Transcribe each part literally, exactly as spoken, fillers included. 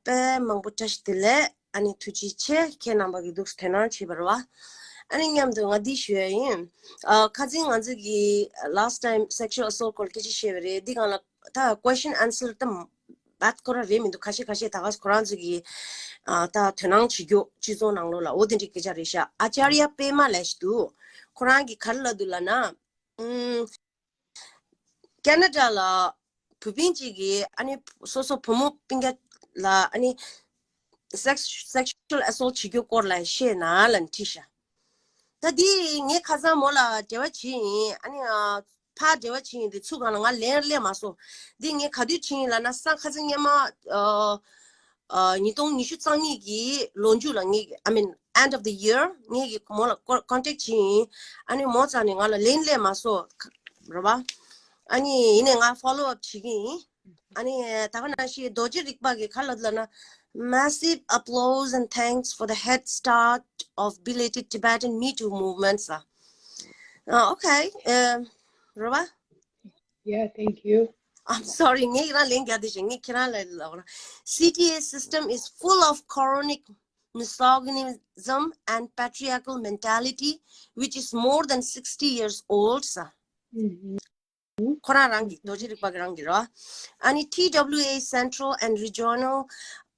དཔེ་མང་པོ་བཀྲ་ཤིས་བདེ་ལེགས། ཨ་ནི་ཐུགས་རྗེ་ཆེ། ཁྱེད་རྣམ་པ་གི་འདུག་དོ་སྣང་བྱས་པ་རེད་བ། ཨ་ནི་མཉམ་དུ་ང་འདི་ཞུ་ཡ་ཡིན། ཨ་ཁ་སང་ང་ཚོ་གི་last time sexual assault སྐོར་སྐད་ཆ་བཤད་པ་རེད། འདི་སྒང་ལ་ད་question answer ད་བད་ཁོ་རང་རེད་མི་འདུག་ཁ་ཤས་ཁ་ཤས་ད་ག་ཁོ་རང་ཚོ་གི་ཨ་ད་དོ་སྣང་བྱེད་རྒྱུ་སྤྱི་ཚོགས་ནང་ལོགས་ལ་འོ་དེ་འདྲའི་སྐད་ཆ་རེད་ཤག་ཨཅཱརྱ་པད་མ་ལབ་ཞིག་འདུག་ཁོ་རང་གིས་ག་རེ་ལབ་འདུག་ལབ་ན། ཨུམ། ཁེ་ན་ཌ་ལ་བུ་སྤུན་གཅིག་གིས་ཨ་ནི་སོ་སོ་བུ་མོ་སྤུན་ཀྱག་ལ་ཨ་ནི་sex- sexual assault བྱེད་རྒྱུ་སྐོར་ལ་བཤད་ན་ལབ་ནས་དྲིས་ཤག་ད་འདི་ངས་ཁ་སང་མོ་ལ་འབྲེལ་བ་བྱས་ཡིན། ཨ་ནི་ཨ་ཕར་འབྲེལ་བ་བྱས་ཡིན། དེ་ཚུར་སྒང་ལ་ང་ལན་སླེབས་མ་སོང་། འདི་ངས་ག་དུས་བྱས་ཡིན་ལབ་ན་སང་ཁ་སང་སྔོན་མ་ཨ་ཨ་ཉིས་སྟོང་ཉི་ཤུ་རྩ་གཉིས་ཀྱི་ལོ་མཇུག་ལ་ངས་I mean end of the year ངས་ཀྱི་མོ་ལ་ཀོ- contact བྱས་ཡིན། ཨ་ནི་མོ་རྩ་ནས་ང་ལ་ལན་སླེབས་མ་སོང་། རེད་བ། ཨ་ནི་ཡིན་ནའི་ང་follow up བྱེད་ཀྱི་ཡིན། ཨ་ནི་ད་ག་ནང་བཞིན་རྡོ་རྗེ་རིག་པ་གིས་ག་རེ་ལབ་ལབ་ན། Massive applause and thanks for the head start of belated Tibetan Me Too movement ཟེར། ཨ་okay. ཨ་རེད་བ། Yeah, thank you. I'm sorry. ངས་རང་ལན་རྒྱག་དེ་བཞིན་ངས་ཁྱེད་རང་ལ་ལབ་ར། C T A system is full of chronic misogynism and patriarchal mentality, which is more than sixty years old ཟེར། ཁོ་རང་རང་གི་རྡོ་རྗེ་རིག་པ་གི་རང་གི་ར། ཨ་ནི་T W A central and regional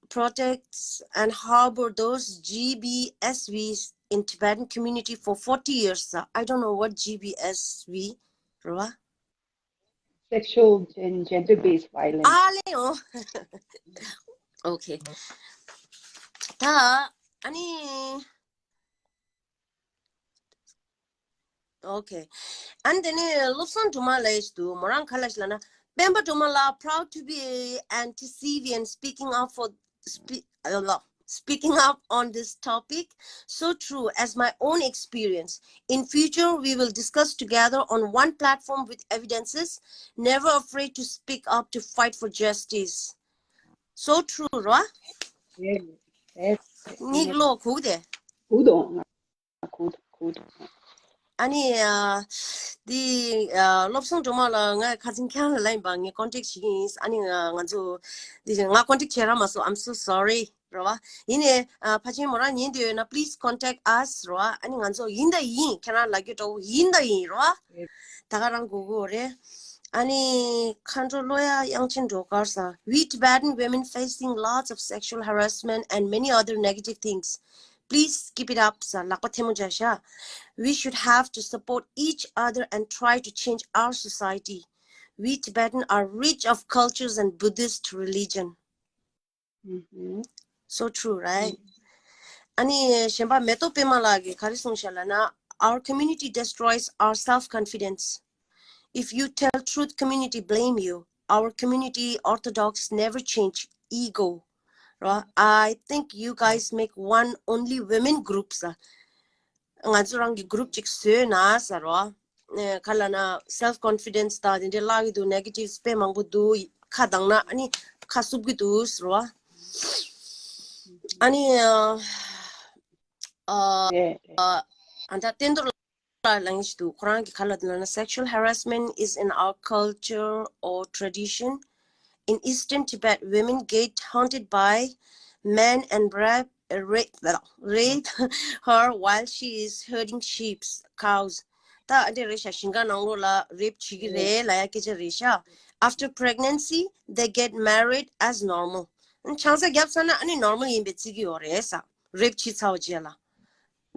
protects and harbor those G B S Vs in Tibetan community for forty years. I don't know what G B S V ར། Sexual and gender-based violence. ཨ་ལེ་ཨོ། Okay. ད་ཨ་ནི། Okay. ཨ་ནི་དེ་ནས་བློ་བཟང་སྒྲོལ་མ་ལབ་ཡས་འདུག་མོ་རང་ག་རེ་ལབ་ཤག་ལབ་ན། སྤེན་པ་སྒྲོལ་མ་ལགས, proud to be an T C Vian speaking up for spe- uh, speaking up on this topic. So true, as my own experience. In future, we will discuss together on one platform with evidences. Never afraid to speak up to fight for justice. So true ར། Yes, yes. ངའི་བློ་གུག་དེ། གུག་དང་། གུག་གུག་ཨ་ནི་ཨ་འདི་ཨ་བློ་བཟང་སྒྲོལ་མ་ལགས། ང་ཁ་སང་ཁྱེད་རང་ལ་ལབ་ཡིན་པ། ངས་contact བྱེད་ཀྱི་ཡིན། ཨ་ནི་ང་ང་ཚོ་འདི་ང་contact བྱེད་རག་མ་སོང་། I'm so sorry ར་བ། ཡིན་ནའི་ཨ་ཕལ་ཆེར་མོ་རང་ཉན་བསྡད་ཡོད་ན་please contact us ར་བ། ཨ་ནི་ང་ཚོ་ཡིན་ད་ཡིན། ཁྱེད་རང་ལབ་རྒྱུ་འདྲ་བོ་ཡིན་ད་ཡིན་ར་བ། ད་ག་རང་གོ་གོ་རེད། ཨ་ནི་མཁའ་འགྲོ་བློ་ཡག་དབྱངས་ཅན་སྒྲོལ་དཀར་ཟེར། We Tibetan women facing lots of sexual harassment and many other negative things. Please keep it up ཟེར། ལག་པ་ཐལ་མོ་སྦྱར་ཤག We should have to support each other and try to change our society. We Tibetan are rich of cultures and Buddhist religion. Mm-hmm. So true, right? ཨ་ནི་གཞན་པ་མེ་ཏོག་པད་མ་ལགས་ཀྱིས་ག་རེ་གསུངས་ཤག་ལབ་ན། Our community destroys our self-confidence. If you tell truth, community blame you. Our community orthodox never change. Ego. ར། I think you guys make one only women groups. ང་ཚོ་རང་གི་group ཅིག་བཟོས་ན་ཟེར་རོ། ཨེ་ག་ལབ་ན་self confidence དང་དེ་འདྲའི་བརླག་གི་འདུག negative དཔེ་མང་པོ་འདུག་ཁ་གདངས་ན་ཨ་ནི་ཁ་བསུབ་གི་འདུག་ཟེར་རོ། ཨ་ནི་ཨ་ཨ་ཨ་ད་བསྟན་རྡོར་ལགས་ལབ་ཡས་ཤིག་འདུག་ཁོ་རང་གིས་ག་ལབ་འདུག་ལབ་ན། Sexual harassment is in our culture or tradition. In eastern Tibet, women get hunted by men and rape, rape, rape her while she is herding sheep, cows. ད་ཨ་འདྲ་རེད་ཤག་ཞིང་ཁ་ནང་ལོགས་ལ་rape བྱེད་ཀྱི་རེད་ལབ་ཡ་སྐད་ཆ་རེད་ཤག After pregnancy, they get married as normal. ཆང་ས་བརྒྱབ་ཚར་ན་ཨ་ནི་normal ཡིན་པའི་བརྩི་གི་ཡོད་རེད་ས། rape བྱས་ཚར་བ་རྗེས་ལ།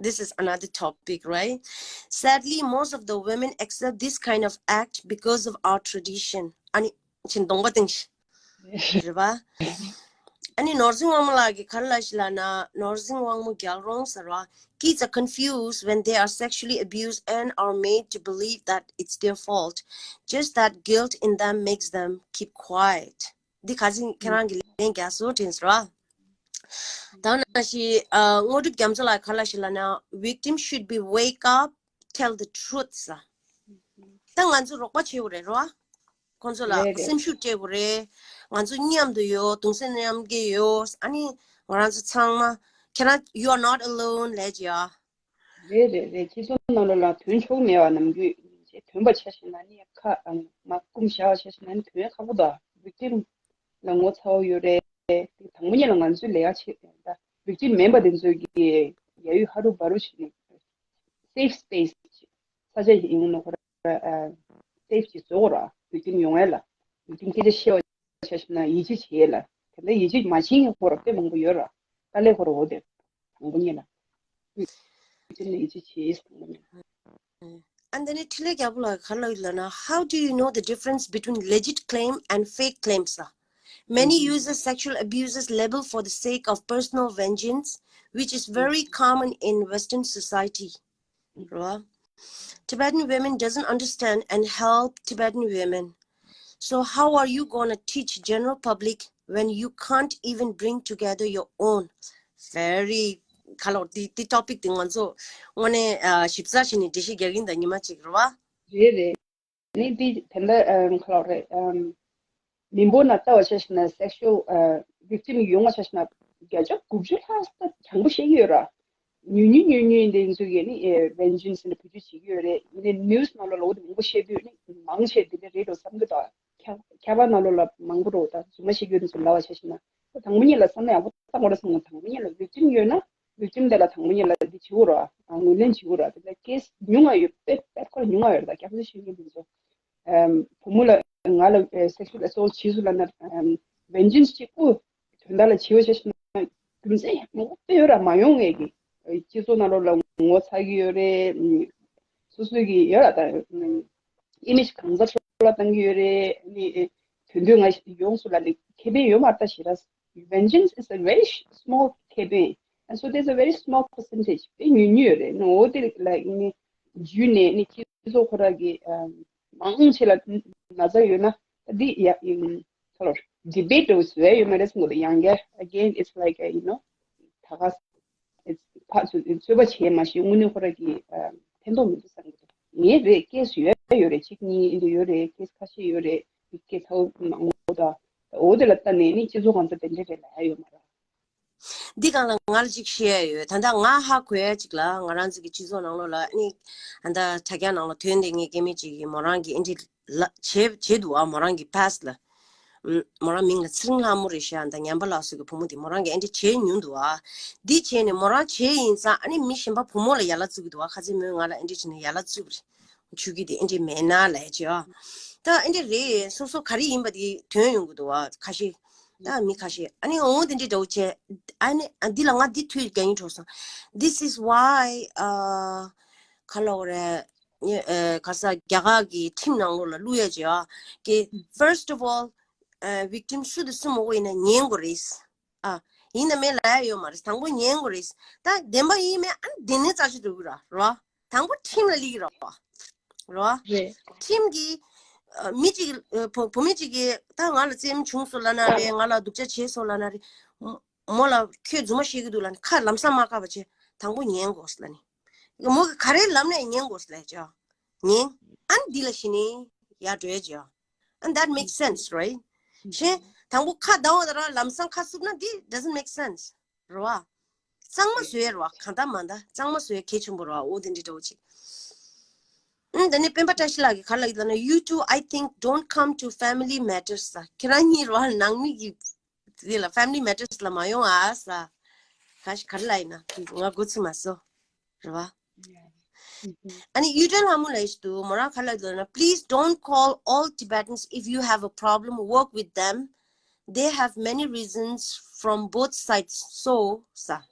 This is another topic, right? Sadly, most of the women accept this kind of act because of our tradition. ཨ་ནི་ཅིག་གདོང་པ་བསྟན་ཤག་རེད་པ། ཨ་ནི་ནོར་འཛིན་དབང་མོ་ལགས་ཀྱིས་ག་རེ་ལབ་ཤག་ལབ་ན། ནོར་འཛིན་དབང་མོ་རྒྱལ་རོང་ཟེར་བ། Kids are confused when they are sexually abused and are made to believe that it's their fault. Just that guilt in them makes them keep quiet. འདི་ཁ་སང་ཁྱེད་རང་གིས་ལན་རྒྱག་སོང་དྲན་སོང་ར། ད་ནང་བཞིན་ཨ་དངོས་གྲུབ་རྒྱ་མཚོ་ལགས་ག་རེ་ལབ་ཤག་ལབ་ན། Victim should be wake up, tell the truth ཟེར། ད་ང་ཚོ་རོགས་པ་བྱེད་དགོས་རེད་རོ། ཁོང་ཚོ་ལ་རེད་རེད། སེམས་ཤུགས་སྤྲད་དགོས་རེད། ང་ཚོ་མཉམ་དུ་ཡོད། གདུང་སེམས་མཉམ་སྐྱེད་ཡོད། ཨ་ནི་ང་རང་ཚོ་ཚང་མ་ཁྱེད་རང་you are not alone ལབ་ཀྱི་ཡ། རེད་རེད་རེད། སྤྱི་ཚོགས་ནང་ལོགས་ལ་དོན་ཆོག་མེད་པ་ནམ་རྒྱུན་དོན་པ་ཆ་བཞག་ན་ནི་ཁ་མ་སྐུམ་བཞག་པ་ཆ་བཞག་ན་ནི་དོན་ཁག་པོ་དང་victim ལ་ངོ་ཚ་བོ་ཡོད་རེད། དེ་དང་པོ་ཉིད་ལ་ང་ཚོའི་ལས་ཀ་བྱེད་ད་victim མིན་པ་དེ་ཚོའི་གི་ཡ་ཡུལ་ཧ་རུ་བ་རུ་ཞིག་ནས་safe space ས་ཆ་ཞིག་ཡིན་ནོ་ཁོ་ར་safe ཅིག་བཟོ་དགོས་ར། victim ཡོང་ཡ་ལ་victim སྐད་ཆ་བཤད་པ་ཆ་ཞིག་ན་ཡིད་ཆེས་བྱེད་ཡ་ལ་དེ་འདྲ་ཡིད་ཆེས་མ་བྱེད་མཁན་ཁོ་ར་དཔེ་མང་པོ་ཡོད་ར། དཀའ་ལས་ཁོ་ར་འོ་དེ་དང་པོ་ཉིད་ལ། victim ལ་ཡིད་ཆེས་བྱེད་དང་པོ་ཉིད་ལ། And then འཕྲིན་ལས་རྒྱལ་པོ་ལགས་ག་རེ་ལབ་ཡོད་ལབ་ན, how do you know the difference between legit claim and fake claims? Many users sexual abuses label for the sake of personal vengeance, which is very common in Western society. རེད་བ། Tibetan women doesn't understand and help Tibetan women. So how are you gonna teach general public when you can't even bring together your own? Very ག་ལོར་དེ་དེ་topic དེ་ང་ཚོ་དངོས་གནས་ཞིབ་ཚགས་བྱས་ནས་འགྲེལ་བཤད་རྒྱག་གིན་ད་ཉི་མ་གཅིག་རེད་བ། རེད་རེད། ནི་འདི་དེ་འདྲ་ཨམ་ཁ་ལོ་རེད་ཨམ། མི་འབོར་ན་ལྟ་བ་ཆ་ཞིག་ན་sexual ཨ་victim ཡོང་བ་ཆ་ཞིག་ན་བརྒྱ་ཆ་དགུ་བཅུ་ལྷག་ཙམ་དྲང་པོ་བཤད་ཀྱི་ཡོད་ར། ཉུང་ཉུང་ཉུང་ཉུང་འདི་ཚོ་གིས་ནི་ཨེ་vengeance ནི་བེད་སྤྱོད་བྱེད་ཀྱི་ཡོད་རེད། ཡིན་ནའི་news ནང་ལ་ལོག་དེ་མང་པོ་བཤད་དུས་ནི་མང་ཆེ་འདི་འདྲ་རེད་འགྲོ་བསམ་གྱི་འདུག་ཁྱབ་ཁྱབ་པ་ནང་ལོགས་ལ་མང་པོ་འགྲོ་ད་རྫུན་མ་བཤད་ཀྱི་ཡོད་དེ་ཚོ་ལབ་པ་ཆ་ཞིག་ན་ད་དང་པོ་ཉིད་ལ་བསམ་བློ་ཡག་པོ་བཏང་དགོས་རེད་བསམ་གྱི་དང་པོ་ཉིད་ལ་victim ཡོད་ན་victim དེ་ལ་དང་པོ་ཉིད་ལ་འདི་བྱེད་དགོས་ར་ངོས་ལེན་བྱེད་དགོས་ར། དེ་ལ་case ཉུང་ང་ཡོད་དཔེ་དཔེ་ཁོ་ལ་ཉུང་ང་ཡོད་ར། ད་རྒྱ་ཁོ་ཚོ་ཤེས་མཁན་དེ་ཚོ་ཨམ་བུ་མོ་ལ་ང་ལ་sexual assault བྱས་སོང་ལབ་ན་vengeance ཅིག་ཨུ་དོན་དག་ལ་བྱེད་པ་བྱས་སོང་ན་རྒྱུ་མཚན་མང་པོ་དཔེ་ཡོད་ར། མ་ཡོང་ངེས་ཀྱི་སྤྱི་ཚོགས་ནང་ལོགས་ལ་ངོ་ཚ་གི་ཡོད་རེད། སོ་སོ་གི་ཡོད་ར། ད་image གང་ཚ་ཤོར་ལ་བཏང་གི་ཡོད་རེད། ནི་དོན་དུ་ང་ཡོངས་སུ་ལ་ནི་ཁེ་ཕན་ཡོད་མ་རེད་ད་ཞེ་དྲག vengeance is a very small ཁེ་ཕན། And so there's a very small percentage དཔེ་ཉུང་ཉུང་ཡོད་རེད། ནི་འོ་དེ་ལ་ནི་བརྒྱུད་ནས་ནི་སྤྱི་ཚོགས་ཁོ་ར་གི་མང་ཆེ་ལ་ན་ཚ་ཡོད་ན་འདི་ཡ་ཡིན་ཁ་ལོར་debate འགྲོ་བཟོ་ཡ་ཡོད་མ་རེད་བསམ་གི་འདུག་ཡང་བསྐྱར་again it's like a, you know ད་ག་ཕར་ཚུར་རྩོད་པ་བྱས་མ་ཤེས་དངོས་གནས་ཁོ་ར་གི་ཕན་ཐོགས་མི་འདུག་བསམ་གི་འདུག་ངའི་རེད་case ཡོད་ཡོད་རེད། གཅིག་གཉིས་འདི་ཡོད་རེད། case ཁ་ཤས་ཡོད་རེད། case ཚ་བོ་མང་པོ་དང་འོ་དེ་ལ་ལྟ་ནས་ནི་སྤྱི་ཚོགས་གང་ཚ་དེ་འདྲ་རེད་ལབ་ཡ་ཡོད་མ་རེད། འདི་སྒང་ལ་ང་ལ་ཅིག་བཤད་ཡ་ཡོད། ད་ལྟ་ང་ཧ་གོ་ཡ་ཅིག་ལ་ང་རང་ཚོ་གི་སྤྱི་ཚོགས་ནང་ལོགས་ལ་ནི་ད་ལྟ་དྲ་རྒྱ་ནང་ལ་ཐོན་བསྡད་མཁན་སྐྱེ་དམན་ཅིག་གིས་མོ་རང་གི་ཨེ་འདྲ་ལ་བྱེད་བྱེད་འདུག་ཨ། མོ་རང་གི་past ལ་མོ་རང་མིང་ལ་ཚེ་རིང་ལྷ་མོ་རེད་ཤག་ད་ཉམས་པ་ལགས་སོ་གི་བུ་མོ་དེ་མོ་རང་གིས་ཨེ་འདྲ་བྱེད་མྱོང་འདུག་ཨ། འདི་བྱས་ནས་མོ་རང་བྱས་ཡིན་ཙང་ཨ་ནི་མི་གཞན་པ་བུ་མོ་ལ་ཡ་ལ་བཙུགས་ཀྱི་འདུག་ཨ། ཁ་ཚེ་མོས་ང་ལ་ཨེ་འདྲ་བྱས་ནས་ཡ་ལ་བཙུགས་པ་རེད། ཆུ་གི་དེ་ཨེ་འདྲ་མེད་ན་ལས་བྱས་ཨ། ད་ཨེ་འདྲ་རེད། སོ་སོ་ག་རེ་ཡིན་པ་དེ་ཐོན་ཡོང་གི་འདུག་ཨ། ཁ་ཤས་ད་མི་ཁ་ཤས་ཨ་ནི་འོང་དེ་འདྲ་འདྲ་བོ་བྱས་ཨ་ནི་ཨ་འདི་ལ་ང་འདི་ཐོས་རྒྱ་ཡིན་གྲོགས་སོང་། This is why ཨ་ག་ལབ་དགོས་རེད། ཨ་ག་ས་རྒྱ་གར་གི་ཁྲིམས་ནང་ལོགས་ལ་བླུག་ཡ་བྱས་ཨ། གི་first of all ཨ་victim སུ་དང་སུ་མོ་ཡིན་ན་ཉན་དགོས་རེད། ཨ་ཡིན་ན་མེད་ལབ་ཡ་ཡོད་མ་རེད། དང་པོ་ཉན་དགོས་རེད། ད་བདེན་པ་ཡིན་མེད་ཨ་ནི་དེ་ནས་རྩད་གཅོད་འགྲོ་གི་ར་ར། དང་པོ་ཁྲིམས་ལ་སླེབས་ཀྱི་རེད་བ། རེད་བ། རེད། ཁྲིམས་ཀྱིས་ཨ་མི་གཅིག་ཨ་བུ་བུ་མི་གཅིག་གིས་ད་ང་ལ་བཙན་གཡེམ་བྱུང་སོང་ལབ་ན་རེད། ང་ལ་སྡུག་ཅག་བྱས་སོང་ལབ་ན་རེད། མོ་མོ་ལ་ཁྱོད་རྫུན་མ་བཤད་ཀྱི་འདུག་ལབ་ནས་ཁ་ལམ་སང་མ་བཀག་པ་བྱས་དང་པོ་ཉན་དགོས་ལབ་ནས། མོ་གིས་ག་རེ་ལབ་ནའི་ཉན་དགོས་ལབ་བྱས། ཉན། ཨ་ནི་འདི་ལ་གཞི་ནས་ཡར་འགྲོ་ཡ་བྱས། And that makes sense, right? གཞན་དང་པོ་ཁ་བརྡ་བ་དང་ར་ལམ་སང་ཁ་བསུབ་ན་འདི་doesn't make sense. རེད་བ། གཙང་མ་བཟོ་ཡ་རེད་བ། གང་ལྟར་མ་ལྟར་གཙང་མ་བཟོ་ཡ་གལ་ཆེན་པོ་རེད་བ། འོ་དེ་འདྲ་འདྲ་བོ་ཅིག་ཨུམ། ད་ནི་སྤེན་པ་བཀྲ་ཤིས་ལགས་ཀྱིས་ག་རེ་ལབ་ཀྱི་འདུག་ལབ་ན། You two, I think, don't come to family matters ཟེར། ཁྱེད་རང་གཉིས་རེད་བ། ནང་མི་གི་དེ་ལ་family matters ལ་མ་ཡོང་ཨ་ཟེར། ག་ཞིག་ག་རེ་ལབ་ཡིན་ན་ང་མགོ་ཚོས་མ་སོང་། རེད་བ། ཨ་ནི་གཡུ་སྒྲོན་ལྷ་མོ་ལབ་ཡ་ཞིག་འདུག་མོ་རང་ག་རེ་ལབ་ཀྱི་འདུག་ལབ་ན། Please don't call all Tibetans if you have a problem. Work with them. They have many reasons from both sides. So ཟེར།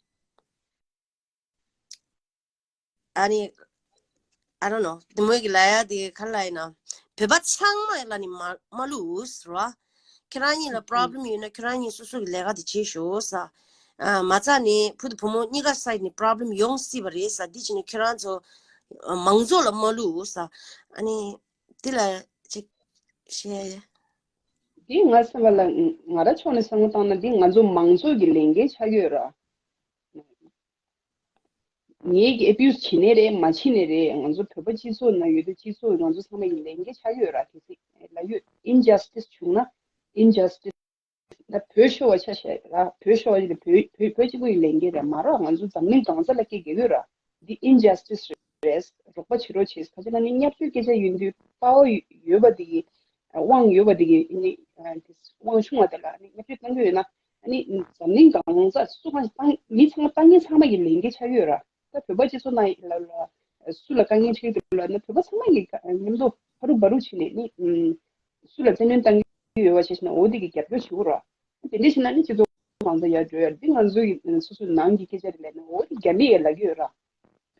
ཨ་ནི་I don't know དེ་མོ་གི་ལབ་ཡ་དེ་ག་རེ་ལབ་ཡིན་ན། བོད་པ་ཚང་མ་ལ་ནི་མ་མ་བླུགས་ཟེར་བ། ཁྱེད་རང་གཉིས་ལ་problem ཡོད་ན་ཁྱེད་རང་གཉིས་སོ་སོ་གི་ལས་ཀ་དེ་བྱེད་ཤོག་ཟེར། ཨ་མ་རྩ་ནས་བུ་དང་བུ་མོ་གཉིས་ཀ་side ནས་problem ཡོང་སྲིད་པ་རེད་ཟེར། འདི་བྱས་ནས་ཁྱེད་རང་ཚོ་ཨ་མང་ཚོགས་ལ་མ་བླུགས་ཟེར། ཨ་ནི་དེ་ལ་ཅིག་བཤད་ཡ། འདི་ང་བསམ་པ་ལ་ང་རང་ཕྱོགས་ནས་བསམ་བློ་བཏང་ན་འདི་ང་ཚོ་མང་ཚོགས་ཀྱི་ལས་འགན་ཆགས་ཀྱི་ཡོད་ར། ངེད་ཀྱིས་abuse བྱེད་ནའི་རེད་མ་བྱེད་ནའི་རེད། ང་ཚོ་བོད་པ་སྤྱི་ཚོགས་ནང་ཡོད་དུས་སྤྱི་ཚོགས་ང་ཚོ་ཚང་མ་ཡི་ལས་འགན་ཆགས་ཡོད་ར། གལ་སྲིད་ལབ་ཡོད་injustice བྱུང་ན་injustice ད་བོད་ཤོར་བ་ཆ་བཞག་ར། བོད་ཤོར་བ་ཡིན་ན་བོད་བོད་བོད་གཅིག་པུ་ཡི་ལས་འགན་རེད་མ་རེད། ང་ཚོ་འཛམ་གླིང་གང་ས་ལ་སྐད་རྒྱག་གི་ཡོད་ར། འདི་injustice རེད། རོགས་པ་བྱེད་རོགས་བྱེད། ཁ་ཆེ་ན་ནི་བརྙས་བཅོས་སྐད་ཆ་ཡིན་དུས་དཔའ་བོ་ཡོད་པ་དེ་གི་དབང་ཡོད་པ་དེ་གི་ནི་དབང་ཆུང་བ་དེ་ལ་ནི་བརྙས་བཅོས་གཏོང་གི་ཡོད་ན། ཨ་ནི་འཛམ་གླིང་གང་ས་སུ་གང་ཞིག་བཏང་མི་ཚང་མ་བཏང་མཁན་ཚང་མ་གི་ལས་འགན་ཆགས་ཡོད་ར། ད་བོད་པ་སྤྱི་ཚོགས་ནང་ལ་ལ་སུ་ལ་དཀའ་ངལ་འཕྲད་ཀྱི་འདུག་ལབ་ན་བོད་པ་ཚང་མ་གི་མཉམ་དུ་ཕ་རུ་བ་རུ་བྱས་ནས་ནི་སུ་ལ་བཙན་གནོན་བཏང་གི་ཡོད་པ་བྱས་ན་འོ་དེ་གི་རྒྱབ་སྐྱོར་བྱེད་དགོས་ར། དེ་འདྲ་བྱས་ན་ནི་སྤྱི་ཚོགས་གང་ས་ཡར་འགྲོ་ཡ་འདི་ང་ཚོ་ཡི་སོ་སོའི་ནང་གི་སྐད་ཆ་རེད་ལབ་ན་འོ་དེ་རྒྱ་མི་ཡས་ལབ་ཀྱི་ཡོད་ར།